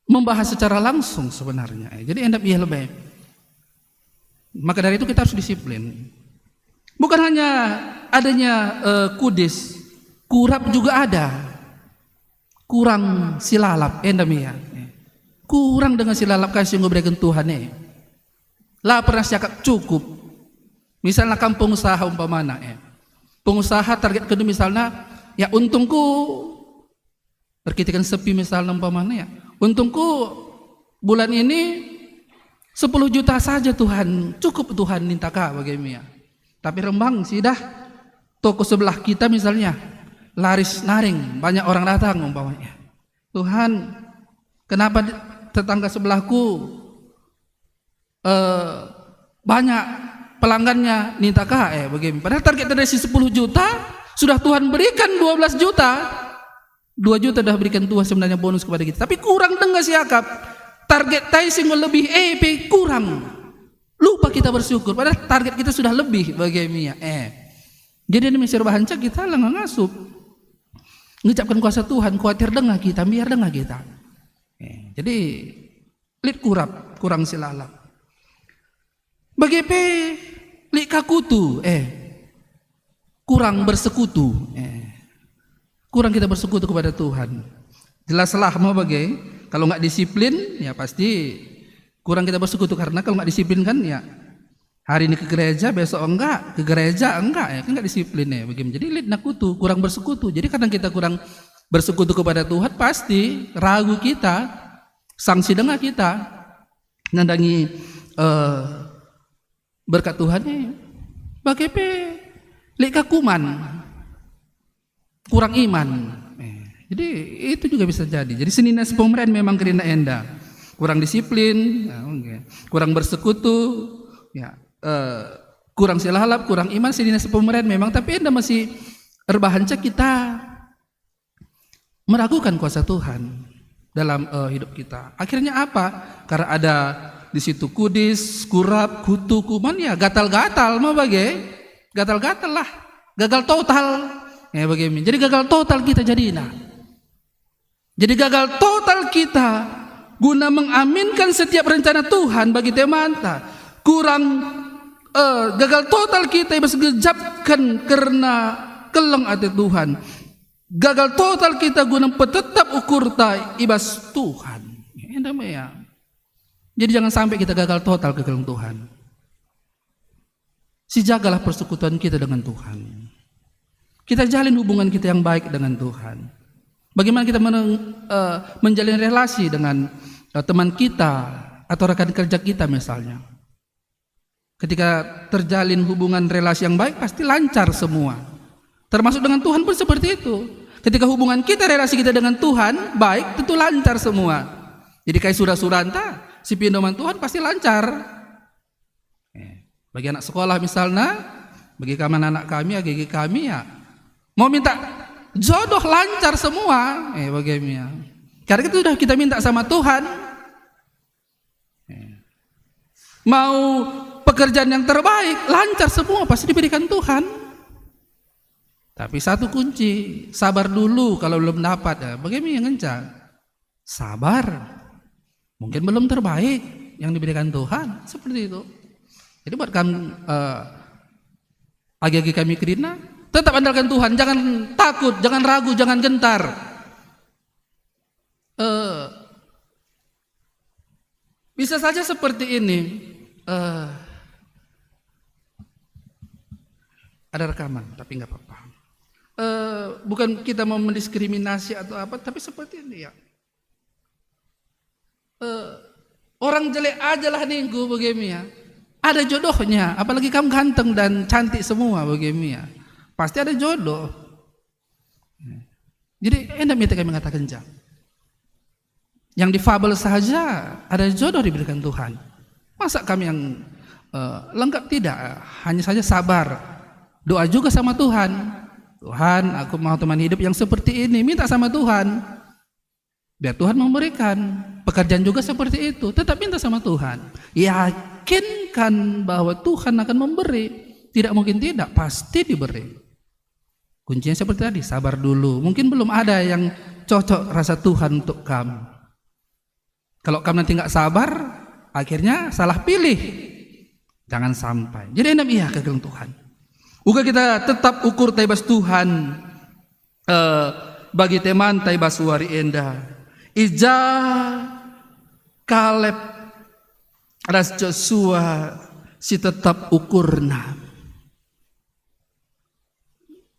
membahas secara langsung sebenarnya. Eh, jadi enda ia lebih. Maka dari itu kita harus disiplin. Bukan hanya adanya, eh, kudis, kurap juga ada. Kurang silalap, enda mia. Kurang dengan silalap kasih yang diberikan Tuhan, eh. La pernah siakap cukup. Misalnya kam pengusaha umpamana, eh. Pengusaha target kedua misalnya, ya untungku erkiteken sepi misalnya umpamana ya. Untungku bulan ini sepuluh juta saja Tuhan, cukup Tuhan ninta ka bage mia. Tapi rembang sidah toko sebelah kita misalnya, laris naring, banyak orang datang umpamanya. Tuhan, kenapa di-, tetangga sebelahku, eh, banyak pelanggannya ninta ka, eh, bage mia. Padahal target dari si sepuluh juta sudah Tuhan berikan dua belas juta. Dua juta dah berikan Tuhan sebenarnya bonus kepada kita. Tapi kurang denga siakap. Target tai si enggo lebih, eh, pe kurang. Lupa kita bersyukur, padahal target kita sudah lebih bage mia. Eh. Jadi ini mesir bahanca kita langa ngasup. Ngecapkan kuasa Tuhan, kuatir denga kita, biar denga kita. Eh, jadi lit kurap, kurang silalap. Bage pe lit ka kutu, eh, kurang bersekutu, eh, kurang kita bersekutu kepada Tuhan. Jelaslah mau bage, kalau nggak disiplin, ya pasti kurang kita bersekutu, karena kalau nggak disiplin kan, ya, hari ini ke gereja, besok enggak, ke gereja enggak, ya kan nggak disiplin, ya, bagaimana? Jadi lit na kutu, kurang bersekutu. Jadi kadang kita kurang bersekutu kepada Tuhan, pasti ragu kita, sangsi denga kita nandangi, eh, berkat Tuhan, eh, bage pe lit ka kuman, kurang iman. Eh, jadi itu juga bisa jadi. Jadi senina sepemeren memang kerina enda. Kurang disiplin, ya, oke. Kurang bersekutu, ya, eh, kurang silalap, kurang iman, senina sepemeren memang, tapi enda masih erbahanca kita meragukan kuasa Tuhan dalam, eh, hidup kita. Akhirnya apa? Karena ada di situ kudis, kurap, kutu, kuman, ya gatal-gatal mau bage. Gatal-gatal lah. Gagal total. Ya, bage min. Jadi gagal total kita jadina. Jadi gagal total kita guna mengaminkan setiap rencana Tuhan bagi temanta. Kurang, eh, gagal total kita i bas ngejapken kerna keleng ate Tuhan. Gagal total kita guna mpetetap ukurta i bas Tuhan. Enda me ya. Jadi jangan sampai kita gagal total kekelengen Tuhan. Sijagalah persekutuan kita dengan Tuhan. Kita jalin hubungan kita yang baik dengan Tuhan. Bagaimana kita meneng- eh, menjalin relasi dengan, eh, teman kita atau rekan kerja kita misalnya. Ketika terjalin hubungan relasi yang baik, pasti lancar semua. Termasuk dengan Tuhan pun seperti itu. Ketika hubungan kita, relasi kita dengan Tuhan baik, tentu lancar semua. Jadi kai sura-suranta, si pindo man Tuhan pasti lancar. Eh, bagi anak sekolah misalnya, bagi kami anak kami, bagi kami ya, mau minta jodoh lancar semua. Eh, bagi kami ya. Karena itu sudah kita minta sama Tuhan. Eh. Mau pekerjaan yang terbaik, lancar semua, pasti diberikan Tuhan. Tapi satu kunci, sabar dulu kalau belum dapat. Ya, bagaimana yang ngenca? Sabar. Mungkin belum terbaik yang diberikan Tuhan, seperti itu. Jadi buat kamu, eh, agi-agi kami kerina, tetap andalkan Tuhan, jangan takut, jangan ragu, jangan gentar. Eh, bisa saja seperti ini. Eh, ada rekaman, tapi nggak apa-apa. Eh, bukan kita mau mendiskriminasi atau apa, tapi seperti ini ya. Eh, orang jelek aja lah ningku bage mia. Ada jodohnya, apalagi kamu ganteng dan cantik semua bage mia. Pasti ada jodoh. Jadi enda mite kami mengatakan ja. Yang difabel saja ada jodoh diberikan Tuhan. Masa kami yang, eh, lengkap tidak? Hanya saja sabar. Doa juga sama Tuhan. Tuhan, aku mau teman hidup yang seperti ini. Minta sama Tuhan. Biar Tuhan memberikan. Pekerjaan juga seperti itu. Tetap minta sama Tuhan. Yakinkan bahwa Tuhan akan memberi. Tidak mungkin tidak, pasti diberi. Kuncinya seperti tadi, sabar dulu. Mungkin belum ada yang cocok rasa Tuhan untuk kamu. Kalau kamu nanti nggak sabar, akhirnya salah pilih. Jangan sampai. Jadi enem ia kegeluh Tuhan. Uga kita tetap ukur tai bas Tuhan, eh, bagi teman tai bas wari enda. Ija Kaleb ras Josua si tetap ukurna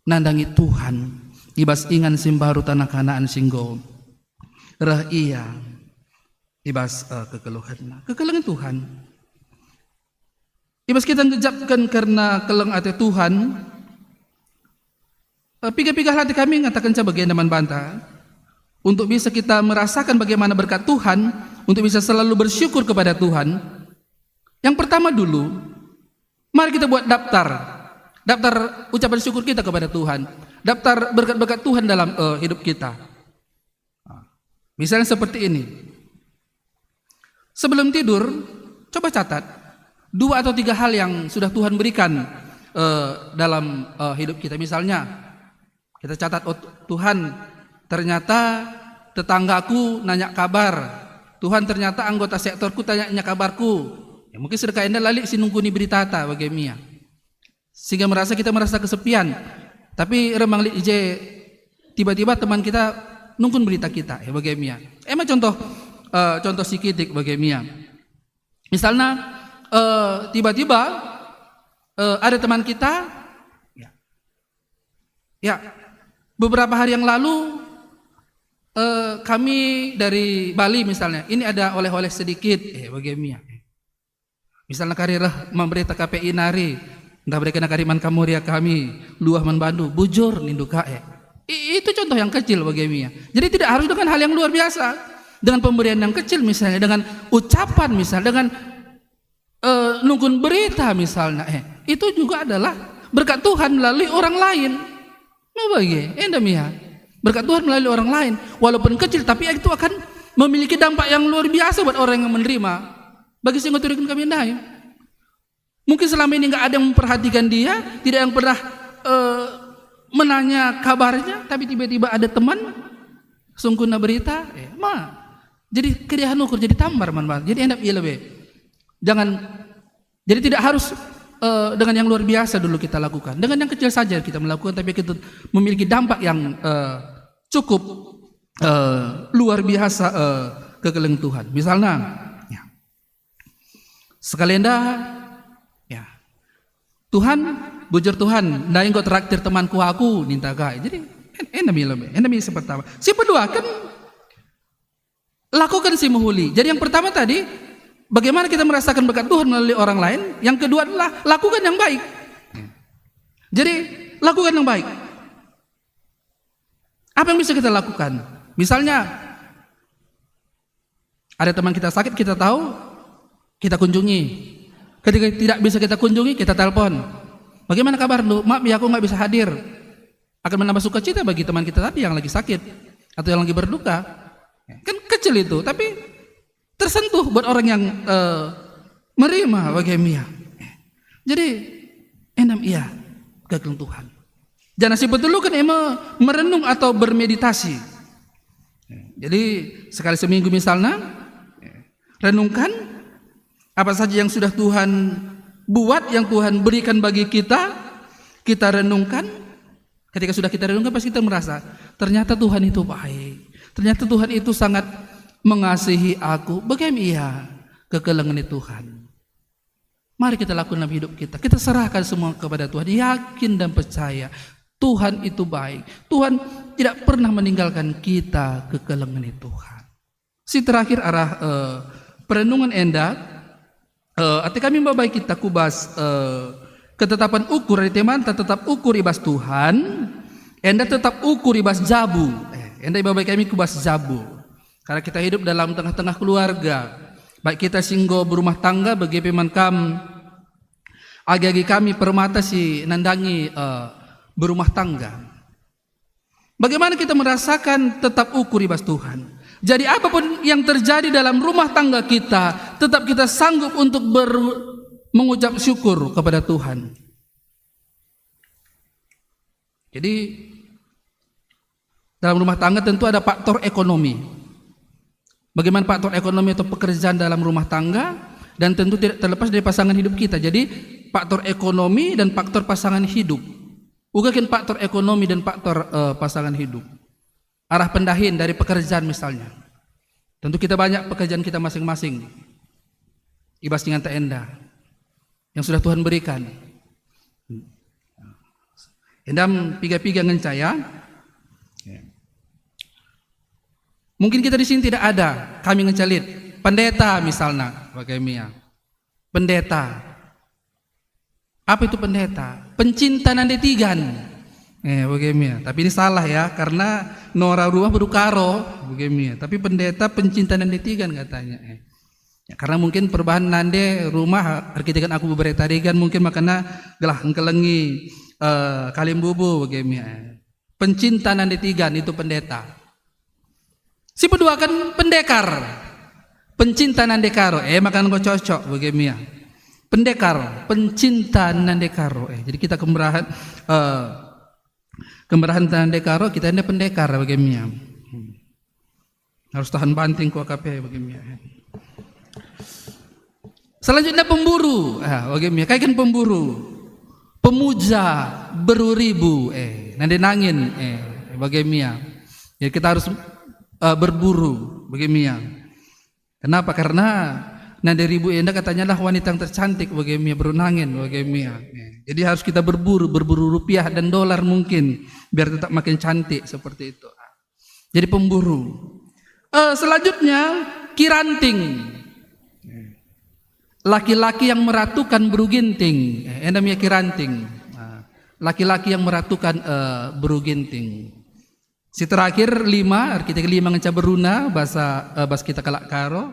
nandangi Tuhan i bas ingan si mbaru taneh Kanaan si enggo reh ia i bas, eh, kekeluhenna. Kekelengen Tuhan. I bas kita ngejapken kerna keleng ate Tuhan, eh, piga-piga hal ate kami ngatakenca bagenda man banta, untuk bisa kita merasakan bagaimana berkat Tuhan, untuk bisa selalu bersyukur kepada Tuhan. Yang pertama dulu, mari kita buat daftar. Daftar ucapan syukur kita kepada Tuhan. Daftar berkat-berkat Tuhan dalam, eh, hidup kita. Nah, misalnya seperti ini. Sebelum tidur, coba catat. dua atau tiga hal yang sudah Tuhan berikan eh, dalam eh, hidup kita. Misalnya, kita catat, "Oh Tuhan, ternyata tetanggaku nanya kabar. Tuhan, ternyata anggota sektorku tanya-nanya kabarku." Ya, mungkin sedekah enda la lit si nungkuni beritata bage mia. Sehingga merasa kita merasa kesepian. Tapi remang lit i je tiba-tiba teman kita nungkun berita kita, ya bage mia. Ema contoh eh, contoh si kitik bage mia. Misalnya eh, tiba-tiba eh, ada teman kita, ya, ya, beberapa hari yang lalu eh, kami dari Bali misalnya, ini ada oleh-oleh sedikit, eh bage mia. Misalnya kari reh man berita K P I nari, ntah bere kena kari man kamu ria kami, luah man bandu, bujur nindu ka e. I- itu contoh yang kecil bage mia. Jadi tidak harus dengan hal yang luar biasa. Dengan pemberian yang kecil misalnya, dengan ucapan misalnya, dengan eh, nungkun berita misalnya, eh, itu juga adalah berkat Tuhan melalui orang lain. Mebage, enda mia. Berkat Tuhan melalui orang lain, walaupun kecil, tapi itu akan memiliki dampak yang luar biasa buat orang yang menerima. Bagi si ngeturiken kami ndai. Mungkin selama ini nggak ada yang memperhatikan dia, tidak yang pernah eh, menanya kabarnya, tapi tiba-tiba ada teman sungkunna berita, eh, ma. Jadi keriahan ukur jadi tambar man, man. Jadi enak ia lebih. Jangan. Jadi tidak harus eh, dengan yang luar biasa dulu kita lakukan. Dengan yang kecil saja kita melakukan, tapi kita memiliki dampak yang eh, cukup eh, luar biasa eh, kekelengen Tuhan. Misalnya, ya, sekali enda, ya, "Tuhan, bujur Tuhan, ndai enggo traktir temanku aku," ninta ka e. Jadi en- enda mia lebe, enda mia si pertama. Si kedua kan, lakukan si mehuli. Jadi yang pertama tadi, bagaimana kita merasakan berkat Tuhan melalui orang lain. Yang kedua adalah lakukan yang baik. Jadi lakukan yang baik. Apa yang bisa kita lakukan? Misalnya, ada teman kita sakit, kita tahu, kita kunjungi. Ketika tidak bisa kita kunjungi, kita telepon. "Bagaimana kabar lu? Maaf ya, aku nggak bisa hadir." Akan menambah sukacita bagi teman kita tadi yang lagi sakit atau yang lagi berduka. Kan kecil itu, tapi tersentuh buat orang yang eh, merima bage mia. Jadi, enda mia kekelengen Tuhan. Janah si peteluken e me merenung atau bermeditasi. Jadi, sekali seminggu misalnya, renungkan apa saja yang sudah Tuhan buat, yang Tuhan berikan bagi kita, kita renungkan. Ketika sudah kita renungkan, pasti kita merasa, "Ternyata Tuhan itu baik. Ternyata Tuhan itu sangat mengasihi aku." Bage mia kekelengen Tuhan. Mari kita lakukan dalam hidup kita. Kita serahkan semua kepada Tuhan. Yakin dan percaya Tuhan itu baik. Tuhan tidak pernah meninggalkan kita, kekelengen Tuhan. Si terakhir arah eh, perenungan enda, eh, ate kami mbabai kita ku bas eh, ketetapan ukur, ate manta tetap ukur i bas Tuhan, enda tetap ukur i bas jabu. Eh, enda ibabai kami ku bas jabu. Karena kita hidup dalam tengah-tengah keluarga. Baik kita si enggo berumah tangga, bage pe man kam, agi-agi kami permata si nandangi eh, berumah tangga. Bagaimana kita merasakan tetap ukur i bas Tuhan? Jadi apapun yang terjadi dalam rumah tangga kita, tetap kita sanggup untuk ber, mengucap syukur kepada Tuhan. Jadi dalam rumah tangga tentu ada faktor ekonomi. Bagaimana faktor ekonomi atau pekerjaan dalam rumah tangga, dan tentu tidak terlepas dari pasangan hidup kita. Jadi faktor ekonomi dan faktor pasangan hidup. Uga kin faktor ekonomi dan faktor eh, pasangan hidup. Arah pendahin dari pekerjaan misalnya. Tentu kita banyak pekerjaan kita masing-masing. I bas ingan ta enda yang sudah Tuhan berikan. Endam piga-piga ngenca ya. Mungkin kita di sini tidak ada, kami ngenca lit. Pendeta misalnya, bage mia. Pendeta. Apa itu pendeta? Pencinta nande tigan. Eh, bage mia. Tapi ini salah ya, karena nora rumah beru karo, bage mia. Tapi pendeta pencinta nande tigan katanya. Eh. Ya, karena mungkin perubahan nande rumah erkiteken aku bebereta tigan mungkin makana gelah engkelengi eh, kalimbubu, bage mia. Eh. Pencinta nande tigan itu pendeta. Si peduaken pendekar. Pencinta nande karo. Eh, maka enggo cocok bage mia. pendekar, pencinta Nandekaro. Eh, jadi kita kemerahan, eh, kemerahan Nandekaro, kita enda pendekar bage mia. Harus tahan banting ku A K P bage mia. Selanjutnya pemburu. Ah, bage mia, kai kin pemburu. Pemuja beru ribu. Eh, nande nangin. Eh, bage mia. Ya, kita harus, eh, berburu bage mia. Kenapa? Karena nande ribu enda katanya lah wanita yang tercantik bage mia, beru nangin bage mia. Eh, jadi harus kita berburu, berburu rupiah dan dolar mungkin, biar tetap makin cantik seperti itu. Jadi pemburu. Eh, selanjutnya, kiranting. Laki-laki yang meratukan beru ginting. Eh, enda mia kiranting. Nah, laki-laki yang meratukan, eh, beru ginting. Si terakhir, lima, erkiteken lima ngenca beruna, bahasa, eh, bahasa kita kalak Karo.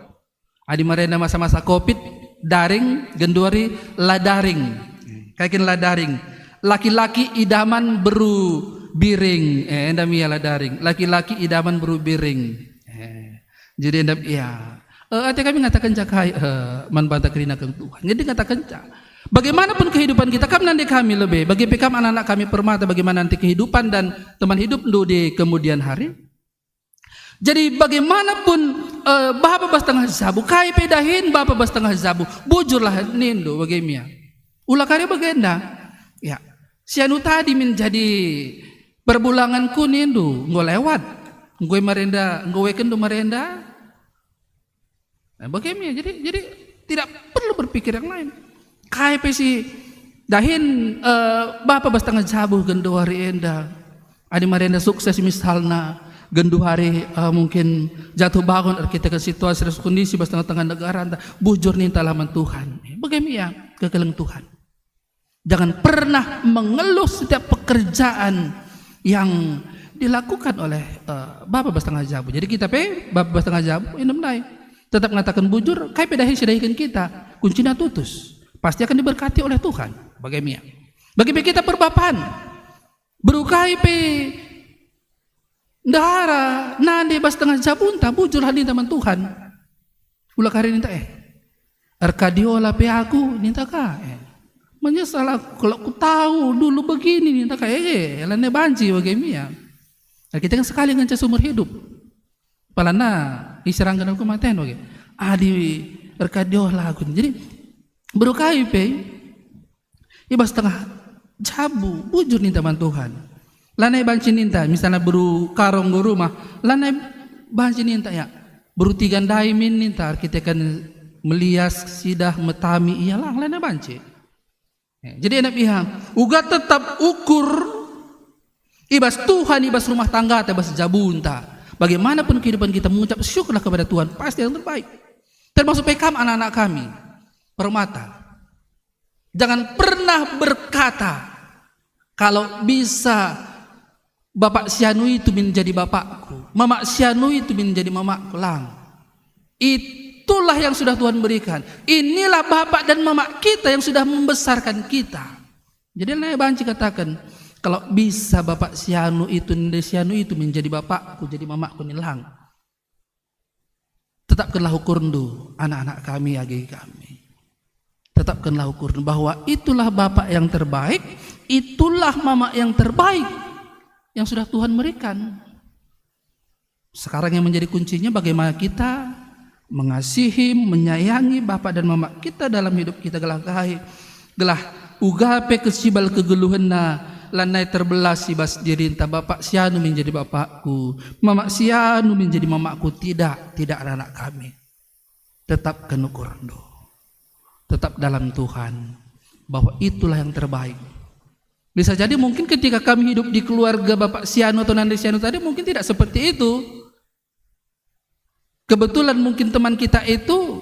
Adi marenda masa-masa covid, daring, genduari la daring. Kai kin la daring. Laki-laki idaman beru biring. Eh, enda mia la daring. Laki-laki idaman beru biring. Eh, jadi enda, ya. Eh, ate kami ngatakenca kai, eh, man banta kerina keng Tuhan. Jadi ngatakenca. Bagaimanapun kehidupan kita, kam nande kami lebe, bage pe kam anak-anak kami Permata, bagaimana nanti kehidupan dan teman hidupndu di kemudian hari? Jadi bagaimanapun, eh, bapa bas tengah jabu, kai pe dahin bapa bas tengah jabu, bujurlah nindu bage mia. Ula kari bagenda. Ya, si anu tadi min jadi perbulanganku nindu, enggo lewat. Enggo marenda, enggo wekenndu marenda. Nah, bage mia. Jadi, jadi tidak perlu berpikir yang lain. Kai pe si dahin, eh, bapa bas tengah jabu genduari enda. Adi marenda sukses misalna, genduari, eh, mungkin jatuh bangun erkiteken situasi ras kondisi bas tengah-tengah negara enda, bujur ninta lah man Tuhan. Bage mia kekelengen Tuhan. Jangan pernah mengeluh setiap pekerjaan yang dilakukan oleh, eh, bapa bas tengah jabu. Jadi kita pe, bapa bas tengah jabu, inem ndai. Tetap ngataken bujur, kai pe dahin si dahiken kita, kuncina tutus. Pasti akan diberkati oleh Tuhan. Bage mia. Bage pe kita perbapan. Beru kai pe ndehara, nande bas tengah jabunta, bujurlah ninta man Tuhan. Ula kari ninta, eh, erkadiola pe aku, ninta ka, eh. Menyesal aku kalau kutahu dulu begini, ninta ka, eh, lanai banci bage mia. Nah, kita kan sekali ngenca seumur hidup. Palana iserangken aku maten bage. Adi erkadiola aku. Jadi, beru kai pe, i bas tengah jabu, bujur ninta man Tuhan. Lanai banci ninta, misalna beru Karo enggo rumah, lanai banci ninta, ya. Beru Tiga ndai min ninta, erkiteken melias, sidah, metami, ia lang, lanai banci. Ya, jadi enak pihak, uga tetap ukur i bas Tuhan, i bas rumah tangga, i bas jabunta. Bagaimanapun kehidupan kita mengucap syukurlah kepada Tuhan, pasti yang terbaik. Termasuk pe kam anak-anak kami, Permata. Jangan pernah berkata, "Kalau bisa bapak si anu itu menjadi bapakku, mamak si anu itu menjadi mamakku," lang. Itulah yang sudah Tuhan berikan. Inilah bapak dan mamak kita yang sudah membesarkan kita. Jadi, lanai banci kataken, "Kalau bisa bapak si anu itu, nde si anu itu menjadi bapakku, jadi mamakku," nin lang. Tetapkenlah ukurndu, anak-anak kami, age kami. Tetapkenlah ukurndu bahwa itulah bapak yang terbaik, itulah mamak yang terbaik yang sudah Tuhan berikan. Sekarang yang menjadi kuncinya bagaimana kita mengasihi, menyayangi bapak dan mamak kita dalam hidup kita, gelah kai, gelah uga pe kecibal kegeluhenna, lanai terbelas i bas dirinta, bapak si anu menjadi bapakku, mamak si anu menjadi mamakku. Tidak, tidak, anak kami. Tetapken ukurndu. Tetap dalam Tuhan, bahwa itulah yang terbaik. Bisa jadi mungkin ketika kami hidup di keluarga bapak si anu atau nande si anu tadi, mungkin tidak seperti itu. Kebetulan mungkin teman kita itu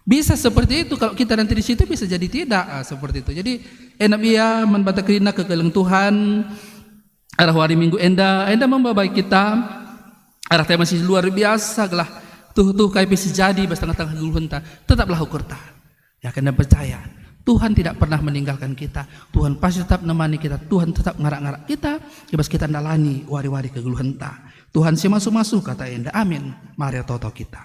bisa seperti itu, kalau kita nanti di situ bisa jadi tidak, ah, seperti itu. Jadi, enak ia man banta kerina kekelengen Tuhan, arah wari Minggu enda, enda membabai kita arah tema si luar biasa gelah tuhu-tuhu kai pe si jadi bas tengah-tengah kegeluhenta, tetaplah ukurta. Ya, kena percaya, Tuhan tidak pernah meninggalkan kita. Tuhan pasti tetap nemani kita. Tuhan tetap ngarak-ngarak kita, i bas kita ndalani wari-wari kegeluhenta. Tuhan si masu-masu kata enda. Amin. Mari ertoto kita.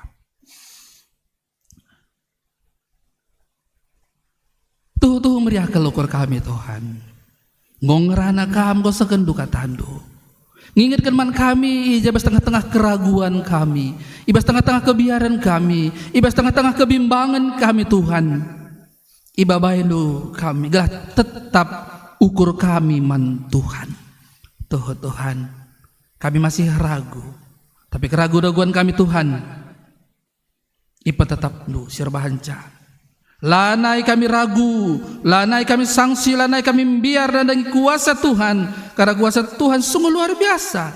Tuhu-tuhu meriah kal ukur kami, Tuhan. Enggo ngerana Kam, enggo sehken kataNdu. Ngingetken man kami i bas tengah-tengah keraguan kami, i bas tengah-tengah kebiaren kami, i bas tengah-tengah kebimbangen kami, Tuhan. IbabainNdu kami, gelah tetap ukur kami man Tuhan. Tuhu, Tuhan, kami masih ragu, tapi keragu-raguan kami, Tuhan, ipetetapNdu si erbahanca. Lanai kami ragu, lanai kami sangsi, lanai kami mbiar nandangi kuasa Tuhan, karena kuasa Tuhan sungguh luar biasa.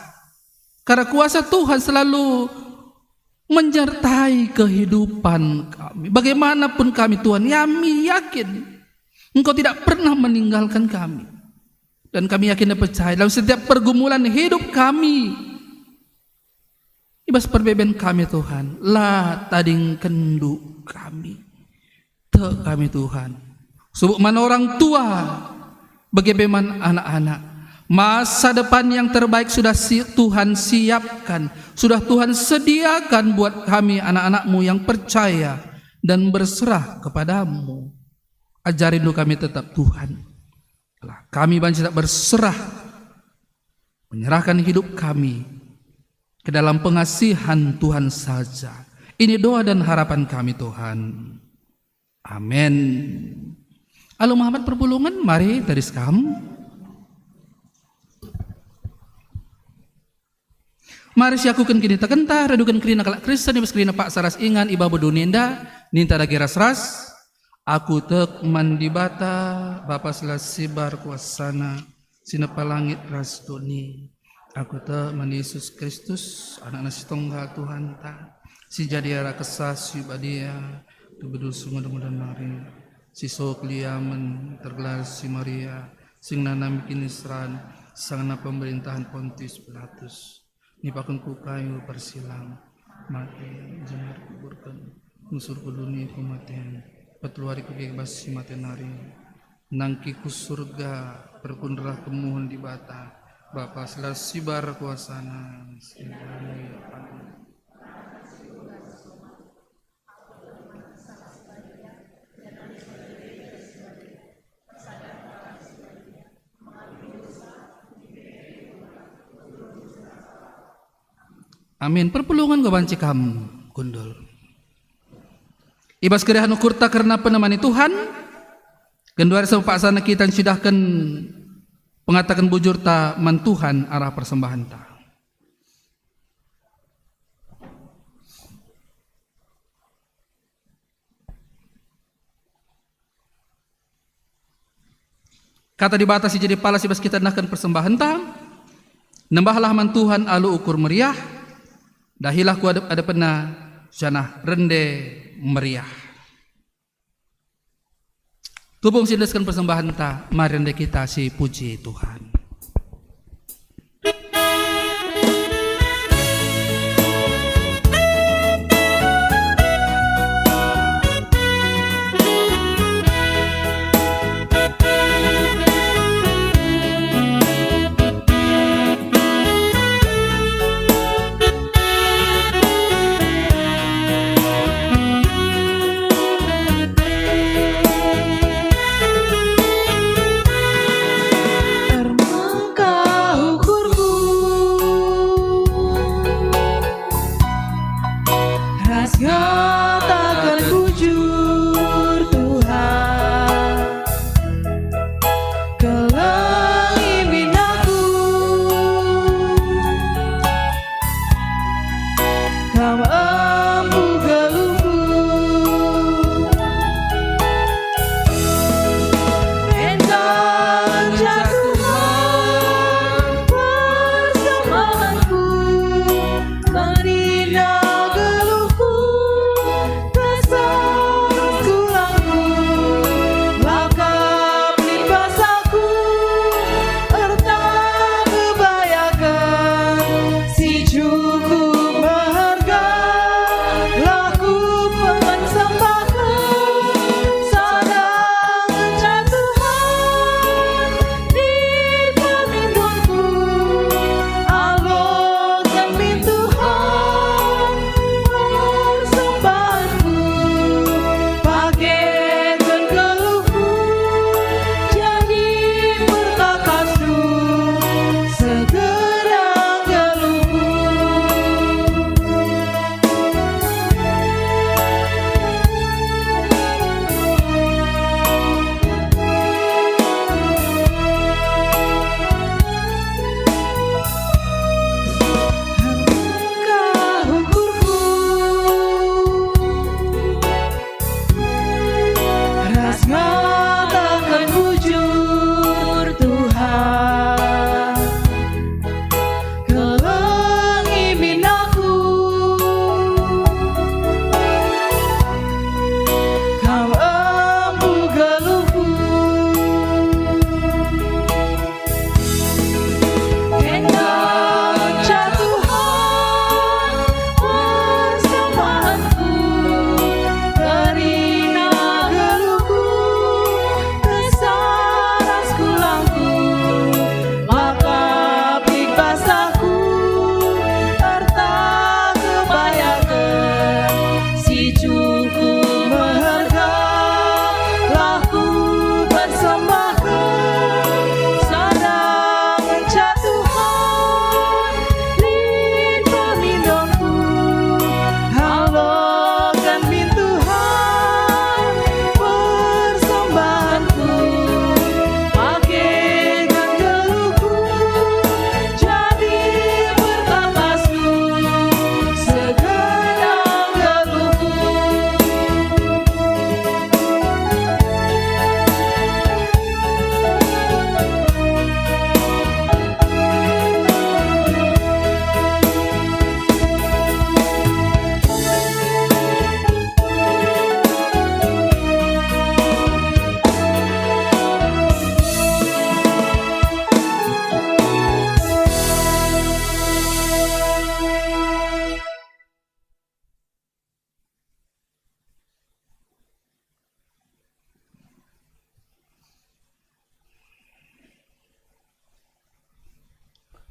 Karena kuasa Tuhan selalu menyertai kehidupan kami. Bagaimanapun kami, Tuhan, kami yakin Engkau tidak pernah meninggalkan kami. Dan kami yakin dan percaya dalam setiap pergumulan hidup kami, i bas perbeben kami, Tuhan, la tadingkenNdu kami. Tek kami, Tuhan, subuk man orang tua, bage pe man anak-anak. Masa depan yang terbaik sudah si-, Tuhan siapkan, sudah Tuhan sediakan buat kami, anak-anak-Mu yang percaya dan berserah kepada-Mu. AjariNdu kami tetap, Tuhan. Kami banci tetap berserah, menyerahkan hidup kami ke dalam pengasihan Tuhan saja. Ini doa dan harapan kami, Tuhan. Amin. Alu Muhammad perpulungen, mari tadis kam. Mari siakuken kinitekenta, raduken kerina kalak Kristen, i bas kerina paksa ras ingan i babo doni enda, ninta dage ras-ras, Aku tek man Dibata, Bapa si la sibar kuasaNa, si nepa langit ras doni. Aku tek man Yesus Kristus, AnakNa si Tonggal Tuhanta, si jadi arah Kesah si Badia, tubuh si nguda-nguda nari, si so keliamen, tergelar si Maria, si ngenanami kiniseran, sangana pemerintahan Pontius Pilatus. Nipaken ku kayu persilang, mate, janah kuburken, ngusur ku doni kematen, petelu wari ku bas si mate nari. Nangkih ku Surga, perkun rah kemuhen Dibata, Bapa si la sibar kuasaNa, si Amin. Perpulungen enggo banci kam kundul. I bas keriahen ukurta kerna penemani Tuhan, genduari si paksana kita ncidahken pengataken bujurta man Tuhan arah persembahenta. Kata Dibata si jadi pala si bas kita nahken persembahenta, nembahlah man Tuhan alu ukur meriah, dahilah ku adep-adepenNa janah rende meriah. Tupung si endesken persembahenta, mari rende kita si puji Tuhan.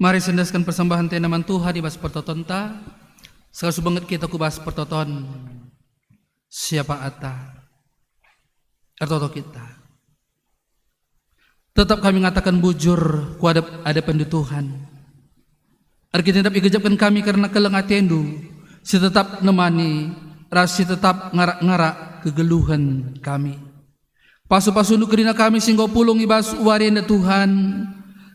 Mari siendesken persembahen tenda man Tuhan i bas pertotonta. Seh subunget kita ku bas pertoton. Siapa ata? Ertoto kita. Tetap kami ngataken bujur ku adep-adepenNdu Tuhan. Erkiteken tetap igejapken kami kerna keleng atenNdu, si tetap nemani, ras si tetap ngarak-ngarak kegeluhen kami. Pasu-pasuNdu kerina kami si enggo pulung i bas wari enda Tuhan,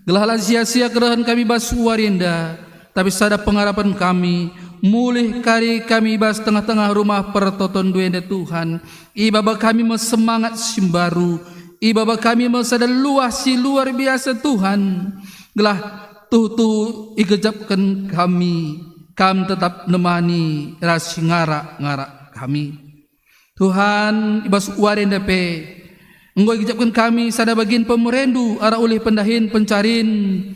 gelah la sia-sia kerehen kami bas wari enda, tapi sada pengarapen kami, mulih kari kami i bas tengah-tengah rumah pertotonNdu enda Tuhan. Ibaba kami me semangat si mbaru, ibaba kami me sada luah si luar biasa Tuhan, gelah tuhu-tuhu igejapken kami, Kam tetap nemani ras si ngarak-ngarak kami. Tuhan, i bas wari enda pe enggo igejapken kami sada bagin pemereNdu arah ulih pendahin pencarin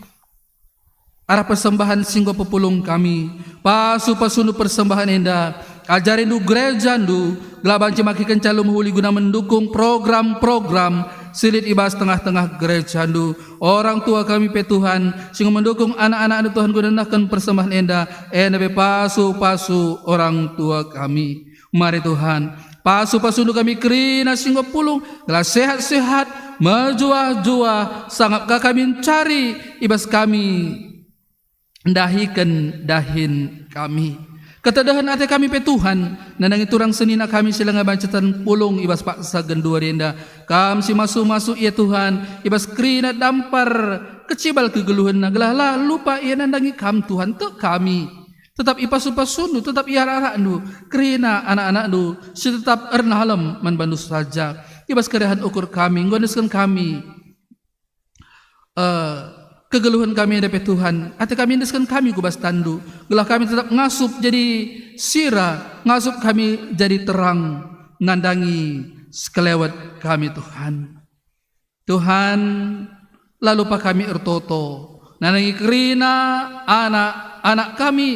arah persembahen si enggo pepulung kami. Pasu-pasuNdu persembahen enda, ajarinNdu gerejaNdu, gelah banci makekenca alu mehuli guna mendukung program-program si lit i bas tengah-tengah gerejaNdu. Orang tua kami pe Tuhan, si enggo mendukung anak-anakNdu Tuhan guna nehken persembahen enda, enda pe pasu-pasu orang tua kami. Mari Tuhan, pasu-pasuNdu kami kerina si enggo pulung, gelah sehat-sehat, mejuah-juah, sangap ka kami ncari i bas kami ndahiken dahin kami. Ketedehen ate kami pe Tuhan, nandangi turang senina kami si langa banci ten pulung i bas paksa genduari enda. Kam si masu-masu ia Tuhan, i bas kerina dampar kecibal kegeluhenna, gelah la lupa ia nandangi Kam Tuhan, tek kami. Tetap ipasu-pasuNdu, tetap iarak-arakNdu, kerina anak-anakNdu si tetap ernalem man bandu saja. I bas kedahin ukur kami, enggo endesken kami, eh, kegeluhen kami enda pe Tuhan, ate kami endesken kami ku bas tanNdu, gelah kami tetap ngasup jadi sira, ngasup kami jadi terang, nandangi sekelewet kami Tuhan. Tuhan, la lupa kami ertoto, nandangi kerina anak-anak kami,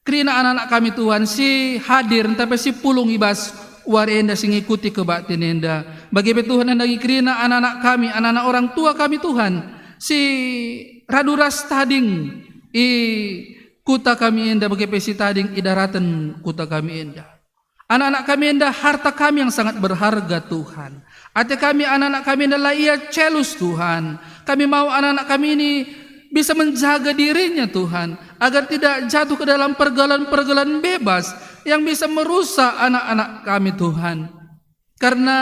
kerina anak-anak kami Tuhan si hadir ntah pe si pulung i bas wari enda si ngikuti kebaktin enda. Bage pe Tuhan nandangi kerina anak-anak kami, anak-anak orang tua kami Tuhan, si radu ras tading i kuta kami enda, bage pe si tading i daraten kuta kami enda. Anak-anak kami enda harta kami yang sangat berharga, Tuhan. Ate kami, anak-anak kami enda la ia celus, Tuhan. Kami mau anak-anak kami ini bisa menjaga dirinya, Tuhan, agar tidak jatuh ke dalam pergaulan-pergaulan bebas yang bisa merusak anak-anak kami, Tuhan. Karena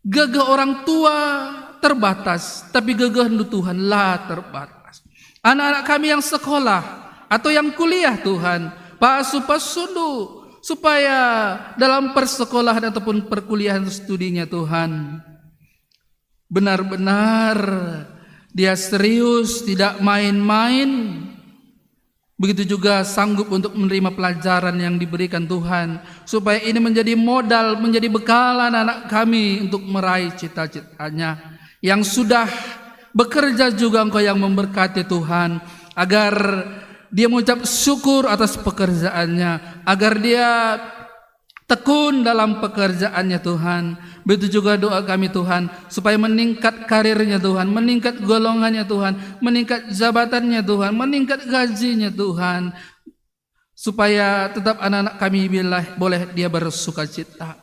gegeh orang tua terbatas, tapi gegehndu Tuhan la terbatas. Anak-anak kami yang sekolah atau yang kuliah, Tuhan, pasu-pasundu supaya dalam persekolahan ataupun perkuliahan studinya, Tuhan, benar-benar dia serius, tidak main-main. Begitu juga sanggup untuk menerima pelajaran yang diberikan Tuhan, supaya ini menjadi modal, menjadi bekal anak-anak kami untuk meraih cita-citanya. Yang sudah bekerja juga Engkau yang memberkati, Tuhan, agar dia mengucap syukur atas pekerjaannya, agar dia tekun dalam pekerjaannya, Tuhan. Begitu juga doa kami, Tuhan, supaya meningkat karirnya, Tuhan, meningkat golongannya, Tuhan, meningkat jabatannya, Tuhan, meningkat gajinya, Tuhan, supaya tetap anak-anak kami bila boleh dia bersukacita.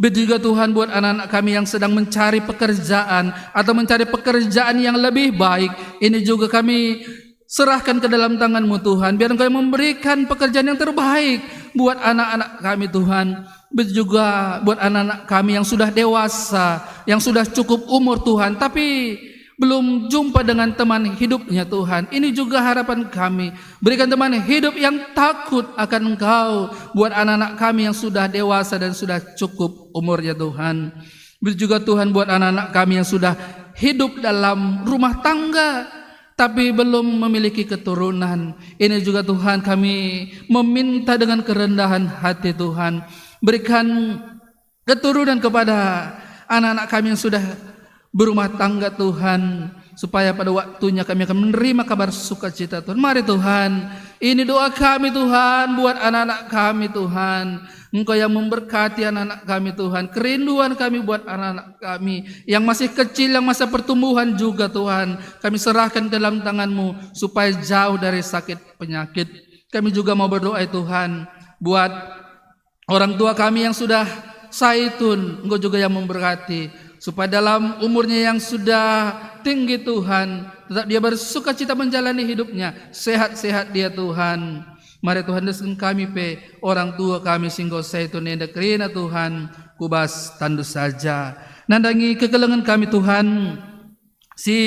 Begitu juga, Tuhan, buat anak-anak kami yang sedang mencari pekerjaan atau mencari pekerjaan yang lebih baik, ini juga kami serahkan ke dalam tangan-Mu, Tuhan. Biar Engkau yang memberikan pekerjaan yang terbaik buat anak-anak kami, Tuhan. Begitu juga buat anak-anak kami yang sudah dewasa, yang sudah cukup umur, Tuhan, tapi belum jumpa dengan teman hidupnya, Tuhan. Ini juga harapan kami. Berikan teman hidup yang takut akan Engkau buat anak-anak kami yang sudah dewasa dan sudah cukup umurnya, Tuhan. Begitu juga, Tuhan, buat anak-anak kami yang sudah hidup dalam rumah tangga, tapi belum memiliki keturunan. Ini juga, Tuhan, kami meminta dengan kerendahan hati, Tuhan. Berikan keturunan kepada anak-anak kami yang sudah berumah tangga, Tuhan, supaya pada waktunya kami akan menerima kabar sukacita, Tuhan. Mari, Tuhan, ini doa kami, Tuhan, buat anak-anak kami, Tuhan. Engkau yang memberkati anak-anak kami, Tuhan. Kerinduan kami buat anak-anak kami yang masih kecil, yang masa pertumbuhan juga, Tuhan. Kami serahkan ke dalam tangan-Mu supaya jauh dari sakit penyakit. Kami juga mau berdoa, ya Tuhan, buat orang tua kami yang sudah saitun, Engkau juga yang memberkati, supaya dalam umurnya yang sudah tinggi, Tuhan, tetap dia bersukacita menjalani hidupnya, sehat-sehat dia, Tuhan. Mari Tuhan, endesken kami pe, orang tua kami si enggo saitun enda kerina, Tuhan, ku bas tanNdu saja. Nandangi kekelengen kami, Tuhan, si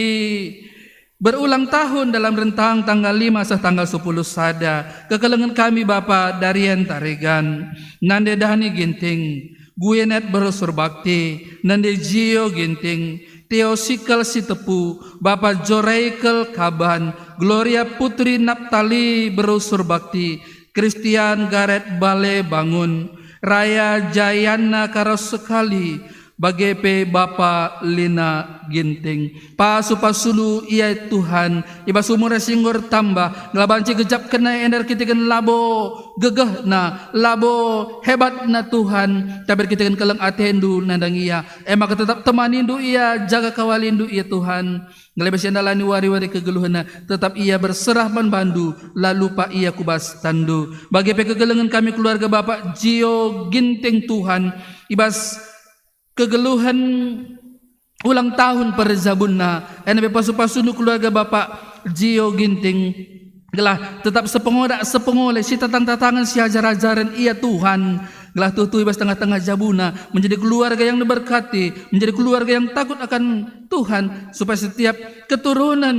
berulang tahun dalam rentang tanggal lima seh tanggal sepuluh sada. Kekelengen kami Bapa Darian Taregan, nande Dani Ginting, Guenet Beru Surbakti, nande Jio Ginting, Theo Sikel Sitepu, Bapa Joraikel Kaban, Gloria Putri Naptali Beru Surbakti, Christian Garet Bale Bangun, Raya Jayana Karos Sekali, bage pe Bapa Lina Ginting. Pasu-pasundu ia Tuhan, i bas umur si enggo ertambah, gelah banci gejapkenna enda erkiteken labo gegehna, labo hebatna Tuhan, tapi erkiteken keleng atendu nandangi ia. E maka tetap temanindu ia, jaga kawalindu ia Tuhan. Ngelebe si ndalani wari-wari kegeluhenna, tetap ia berserah man bandu, la lupa ia ku bas tanNdu. Bage pe kekelengen kami keluarga Bapak Jio Ginting Tuhan, i bas kegeluhen ulang tahun perjabunna, enda pe pasu-pasundu keluarga Bapak Jio Ginting, gelah tetap sepengodak sepengole, sitatang-tatangen, siajar-ajaren ia Tuhan, gelah tuhu-tuhu i bas tengah-tengah jabuna, menjadi keluarga yang diberkati, menjadi keluarga yang takut akan Tuhan, supaya setiap keturunan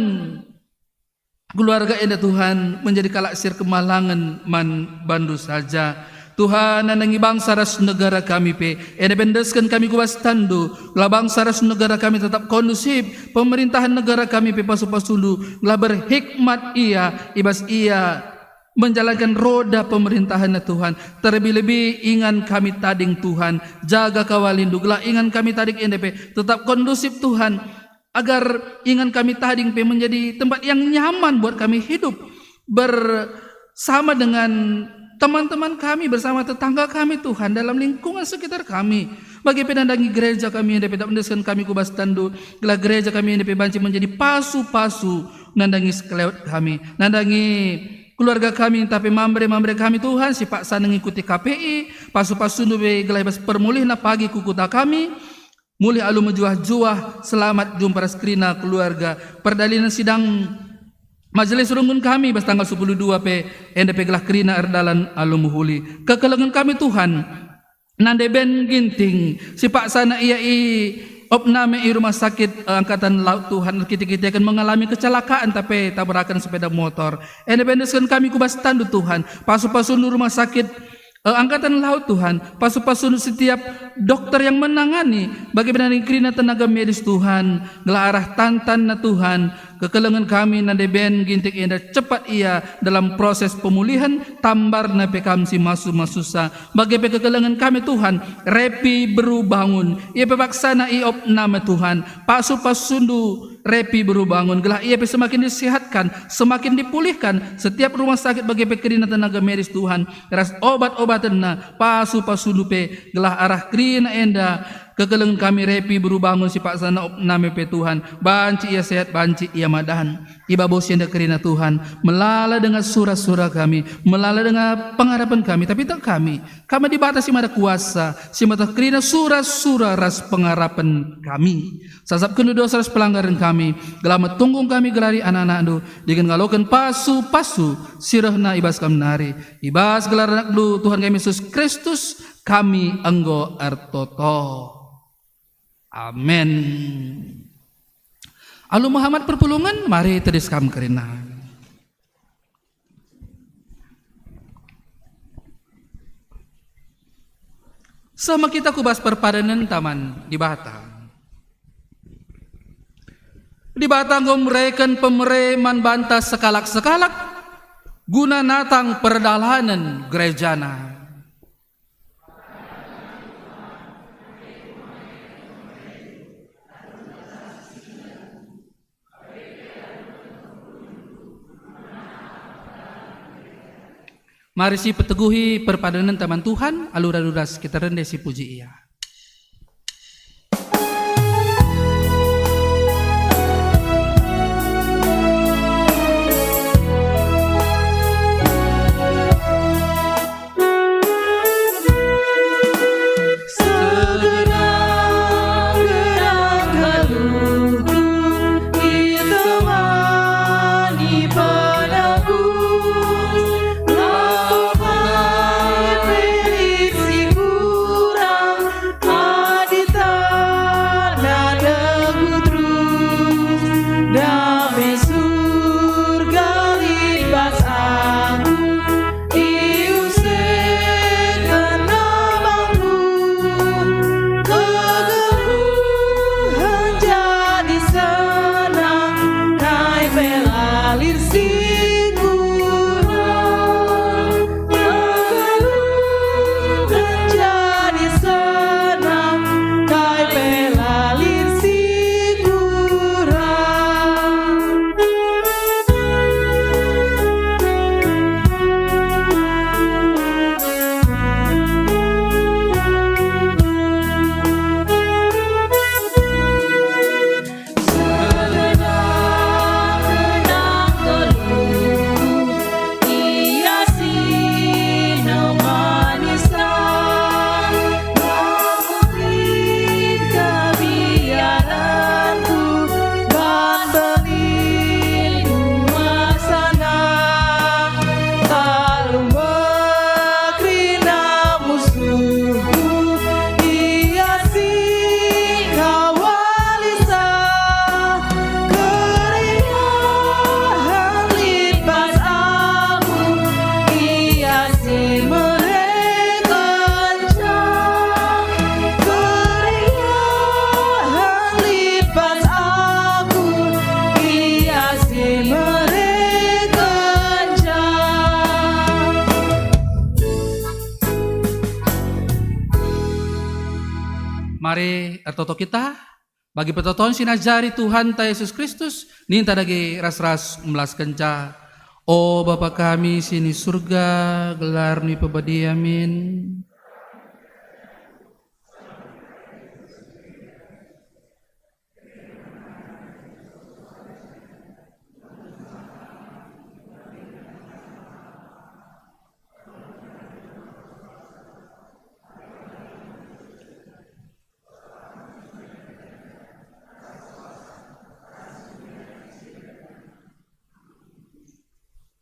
keluarga enda, Tuhan, menjadi kalak si erkemalangen man bandu saja. Tuhan, nandangi bangsa ras negara kami pe, enda pe endesken kami ku bas tanNdu, gelah bangsa ras negara kami tetap kondusip, pemerintahan negara kami pe pasu-pasundu, gelah berhikmat ia, i bas ia menjalankan roda pemerintahanna, Tuhan. Terlebih-lebih ingan kami tading, Tuhan, jaga kawalindu, gelah ingan kami tading enda pe tetap kondusip, Tuhan, agar ingan kami tading pe menjadi tempat yang nyaman buat kami hidup bersama dengan teman-teman kami, bersama tetangga kami, Tuhan, dalam lingkungan sekitar kami. Bage pe nandangi gereja kami enda pe tetap endesken kami ku bas tanNdu, gelah gereja kami enda pe banci menjadi pasu-pasu nandangi sekelewet kami, nandangi keluarga kami, ntah pe mamre-mamre kami, Tuhan, si paksa ngikuti K P I, pasu-pasundu pe gelah i bas permulihna pagi ku kuta kami, mulih alu mejuah-juah, selamat jumpa ras kerina keluarga. Perdalanen sidang majelis runggun kami bas tanggal sepuluh dua pe, enda pe gelah kerina erdalan alu mehuli. Kekelengen kami, Tuhan, nande Ben Ginting, si paksana ia i Opname i rumah sakit, eh, Angkatan Laut, Tuhan, erkite-kiteken mengalami kecelakaan, tapi tabraken sepeda motor. Enda pe endesken kami ku bas tanNdu, Tuhan. Pasu-pasundu rumah sakit, eh, Angkatan Laut, Tuhan. Pasu-pasundu setiap dokter yang menangani, bagi nandangi kerina tenaga medis, Tuhan. Gelah arah tantanna, Tuhan. Kekelengen kami nande Ben Ginting enda, cepat ia dalam proses pemulihan, tambarna pe kam si masu-masusa. Bage pe kekelengen kami, Tuhan, Repi Beru Bangun. Ia pe paksana i Opname, Tuhan. Pasu-pasundu Repi Beru Bangun, gelah ia pe semakin disehatkan, semakin dipulihkan setiap rumah sakit, bage pe kerina tenaga medis, Tuhan, ras obat-obatenna, pasu-pasundu pe, gelah arah kerina enda kekelengen kami Repi Beru Bangun si paksana Opname pe, Tuhan, banci ia sehat, banci ia madan. I babo si enda kerina, Tuhan, melala denga sura-sura kami, melala denga pengarapen kami, tapi tek kami, Kam me Dibata si mada kuasa, si meteh kerina sura-sura ras pengarapen kami. Sasapkenndu dosa ras pelanggaran kami, gelah metunggung kami gelari anak-anakNdu, dingen ngaloken pasu-pasu si rehna i bas Kam nari. I bas gelar AnakNdu, Tuhan kami Yesus Kristus, kami enggo ertoto. Amin. Alu mehamat perpulungen, mari tedis kam kerina. Seh me kita ku bas perpadanenta man Dibata. Dibata enggo mereken pemere man banta sekalak-sekalak guna natang perdalanen gerejana. Mari sipeteguhi perpadanenta man Tuhan, alu radu ras kita rende sipuji Ia. Segenap-genap geluhku itemani penebus, la pe lit si kurang, adi tanah negu terus, dame Surga lit bas aku. Iusetken abangku, kegeluhen jadi senang, kai pe la lit si kurang. Kegeluhen jadi senang, kai pe la lit si kurang. Ia si nemani sa, la lit kebiaranku, ban belin kuasana. Alu mekri na musuhku, Ia si ngawalisa. Keriahen lit bas aku, Ia si merekenca. Keriahen lit bas aku, Ia si merekenca. Mari ertoto kita. Bagi pertoton si najari Tuhanta Jesus Kristus, ninta dage ras-ras melaskenca. O Bapa kami si ni Surga, gelarNu ipebadia min.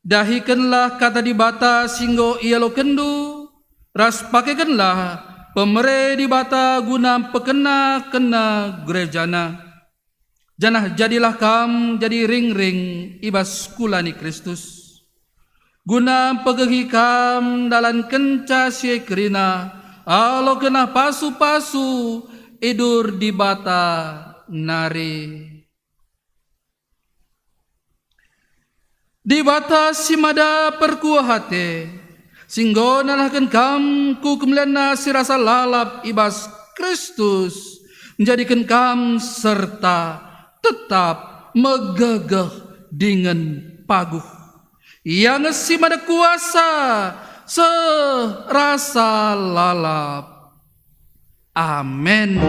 Dahikenlah Kata Dibata si enggo ialokenndu, ras pakekenlah pemere Dibata guna mpekena-kena gerejana. Janah jadilah kam jadi ringring i bas kula ni Kristus, guna mpegehi kam ndalankenca si e kerina, alokenlah pasu-pasu idur Dibata nari. Dibata si mada perkuah ate, si enggo nalahken kam ku kemulianNa si rasa lalap i bas Kristus, njadiken kam serta tetap megegeh dingen paguh. Ia nge si mada kuasa seh rasa lalap. Amen.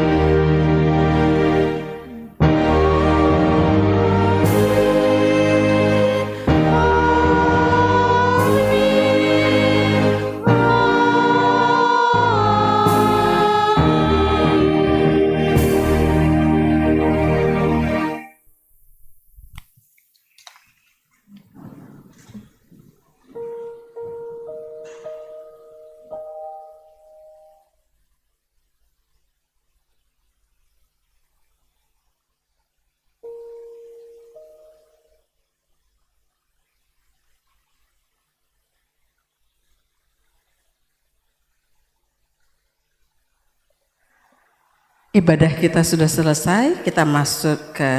Ibadah kita sudah selesai, kita masuk ke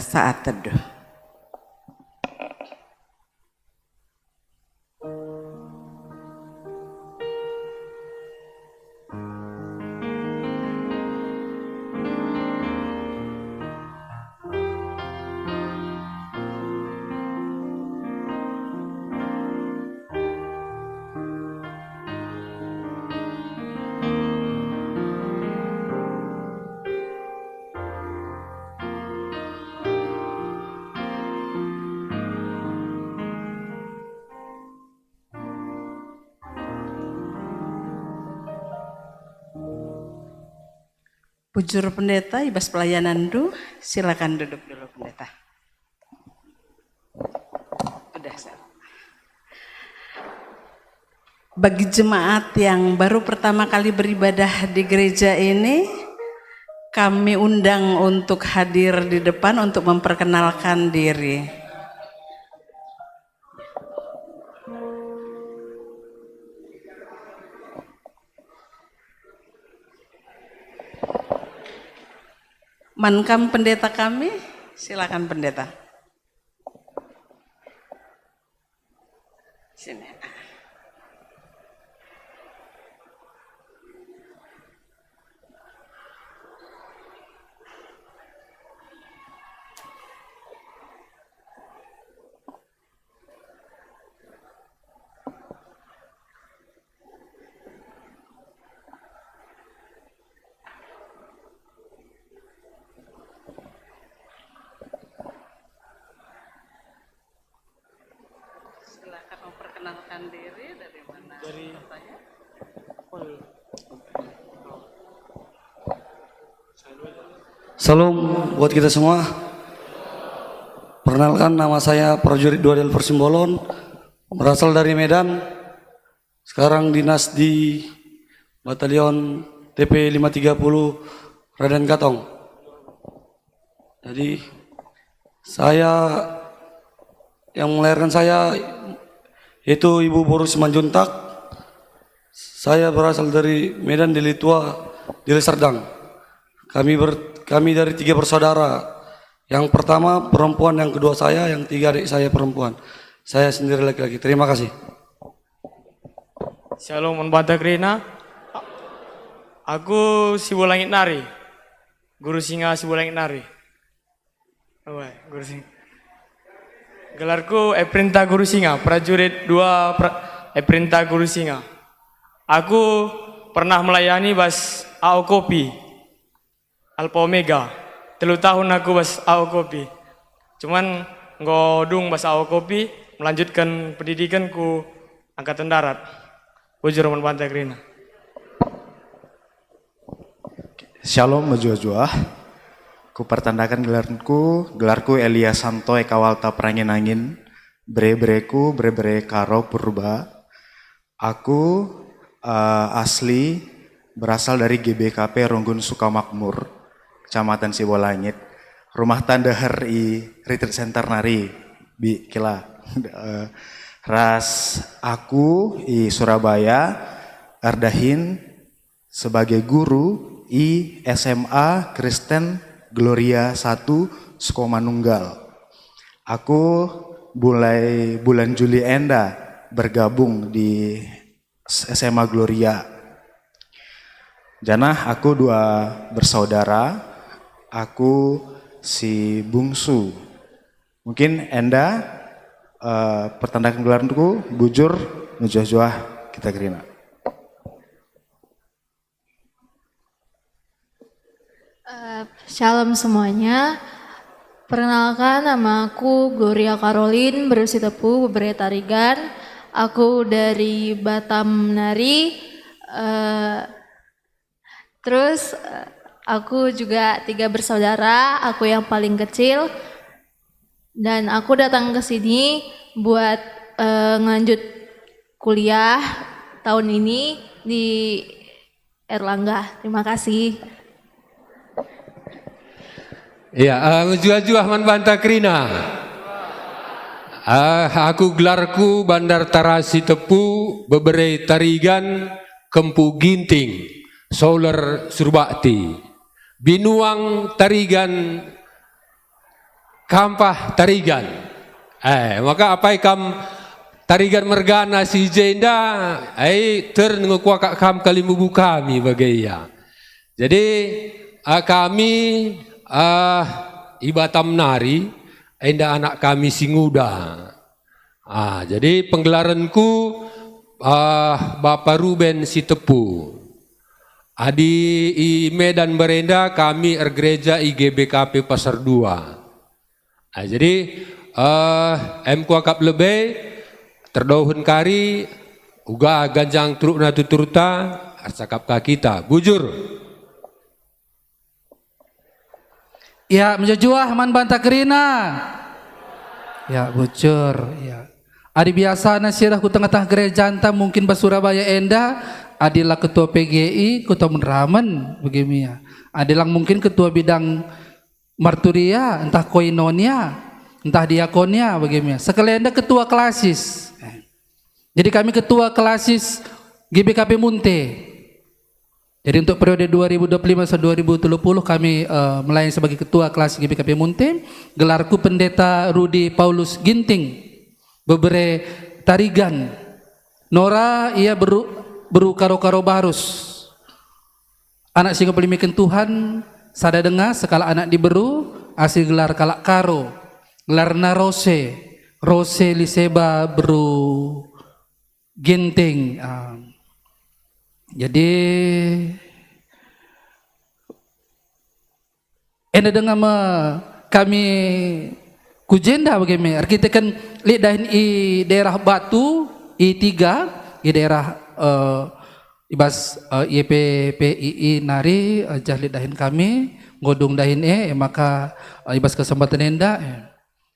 saat teduh. Bujur Pendeta, i bas pelayananndu, silakan duduk dulu Pendeta. Udah, Sa. Bagi jemaat yang baru pertama kali beribadah di gereja ini, kami undang untuk hadir di depan untuk memperkenalkan diri. Man kam pendeta kami? Silakan pendeta. Sini. Silakan memperkenalkan diri, dari mana? Dari kotanya? Shalom buat kita semua. Perkenalkan, nama saya Prajurit dua Delver Simbolon, berasal dari Medan. Sekarang dinas di Batalion T P lima tiga puluh Raden Katong. Jadi, saya, yang melahirkan saya yaitu Ibu Boru Simanjuntak. Saya berasal dari Medan, Deli Tua, Deli Serdang. Kami ber-, kami dari tiga bersaudara. Yang pertama perempuan, yang kedua saya, yang tiga adik saya perempuan. Saya sendiri laki-laki. Terima kasih. Shalom, man banta kerina. Aku Sibolangit nari. Guru Singa Sibolangit nari. Wah, Guru Singa. Gelarku Eprinta Guru Singa, prajurit dua pra-, Eprinta Guru Singa. Aku pernah melayani bas A O Kopi, Alpha Omega. Telu tahun aku bas A O Kopi. Cuman enggo dung bas A O Kopi, melanjutkan pendidikan ku Angkatan Darat. Bujur man banta kerina. Shalom, mejuah-juah. Kupertandakan gelarku, gelarku Elia Santo, Eka Walta Perangin-angin, bere-bereku, bere-bere Karo Purba. Aku, eh, asli berasal dari G B K P Ronggun Sukamakmur, Kecamatan Sibolangit. Rumah tandeher i Retreat Center nari, Bi, kila. Eh, ras aku i Surabaya, erdahin sebagai guru i S M A Kristen Gloria satu Sukomanunggal. Aku mulai bulan Juli enda bergabung di S M A Gloria. Janah aku dua bersaudara, aku si bungsu. Mungkin enda, eh, pertandakan gelarku, bujur, mejuah-juah kita kerina. Eh, shalom semuanya. Perkenalkan, nama aku Gloria Caroline Beru Sitepu, bebere Tarigan. Aku dari Batam nari. Eh, terus, eh, aku juga tiga bersaudara, aku yang paling kecil. Dan aku datang ke sini buat, eh, ngelanjut kuliah tahun ini di Erlangga. Terima kasih. Ya, eh, mejuah-juah man banta kerina. Eh, aku gelarku Bandar Tarasi Tepu, bebere Tarigan, Kempu Ginting, Soler Surbakti, Binuang Tarigan, Kampah Tarigan. Eh, maka apai kam Tarigan mergana si jenda, ai ter nge kuakap kam kalimbubu kami bage ia. Jadi, ah, kami, ah, i Batam nari, enda anak kami si nguda. Ah, jadi penggelarenku, ah, Bapa Ruben Sitepu. Adi i Medan berenda kami ergereja i G B K P Pasar dua. Ah, jadi, eh, em kuakap lebe, terdohen kari, uga ganjang terukna tuturta, ercakap ka kita. Bujur. Ya, mejuah-juah man banta kerina. Ya, bujur, ya. Adi biasana si reh ku tengah-tengah gerejanta mungkin bas Surabaya enda, adi la ketua P G I, ketua meneramen, bage me ia. Adi lang mungkin ketua bidang marturia, entah koinonia, entah diakonia, bage me ia. Sekalenda ketua klasis. Jadi kami ketua klasis G B K P Munte. Jadi untuk periode dua ribu dua puluh lima sampai dua ribu tiga puluh kami, eh, melayani sebagai ketua klasis G B K P Munte. Gelarku Pendeta Rudi Paulus Ginting, bebere Tarigan. Nora ia beru, beru Karo-Karo Barus. Anak si ngepelimiken Tuhan, sada denga sekalak anak diberu, asli gelar kalak Karo. Gelarna Rose, Rose Liseba beru Ginting. Ah. Jadi, enda denga me kami ku jenda bage me. Erkiteken lit dahin i daerah Batu, i tiga, i daerah, eh, i bas, eh, Y P P I I nari, eh, jah lit dahin kami, nggo dung dahin e, e maka, eh, i bas kesempatan enda, eh,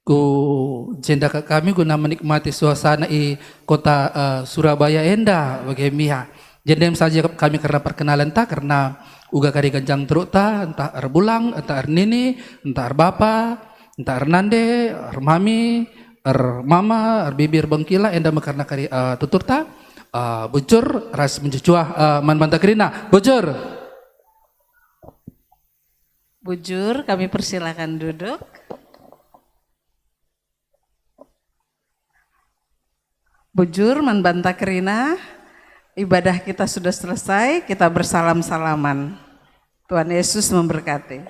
ku jenda ka kami guna menikmati suasana i kota, eh, Surabaya enda bage me ia. Jenda me saja kami kerna perkenalenta, kerna uga kari ganjang terukta, entah erbulang, entah ernini, entah erbapa, entah ernande, ermami, ermama, erbibi, erbengkila, enda me kerna kari, eh, tuturta, eh, bujur ras mejuah-juah, eh, man banta kerina. Bujur. Bujur, kami persilakan duduk. Bujur, man banta kerina, ibadah kita sudah selesai, kita bersalam-salaman. Tuhan Yesus memberkati.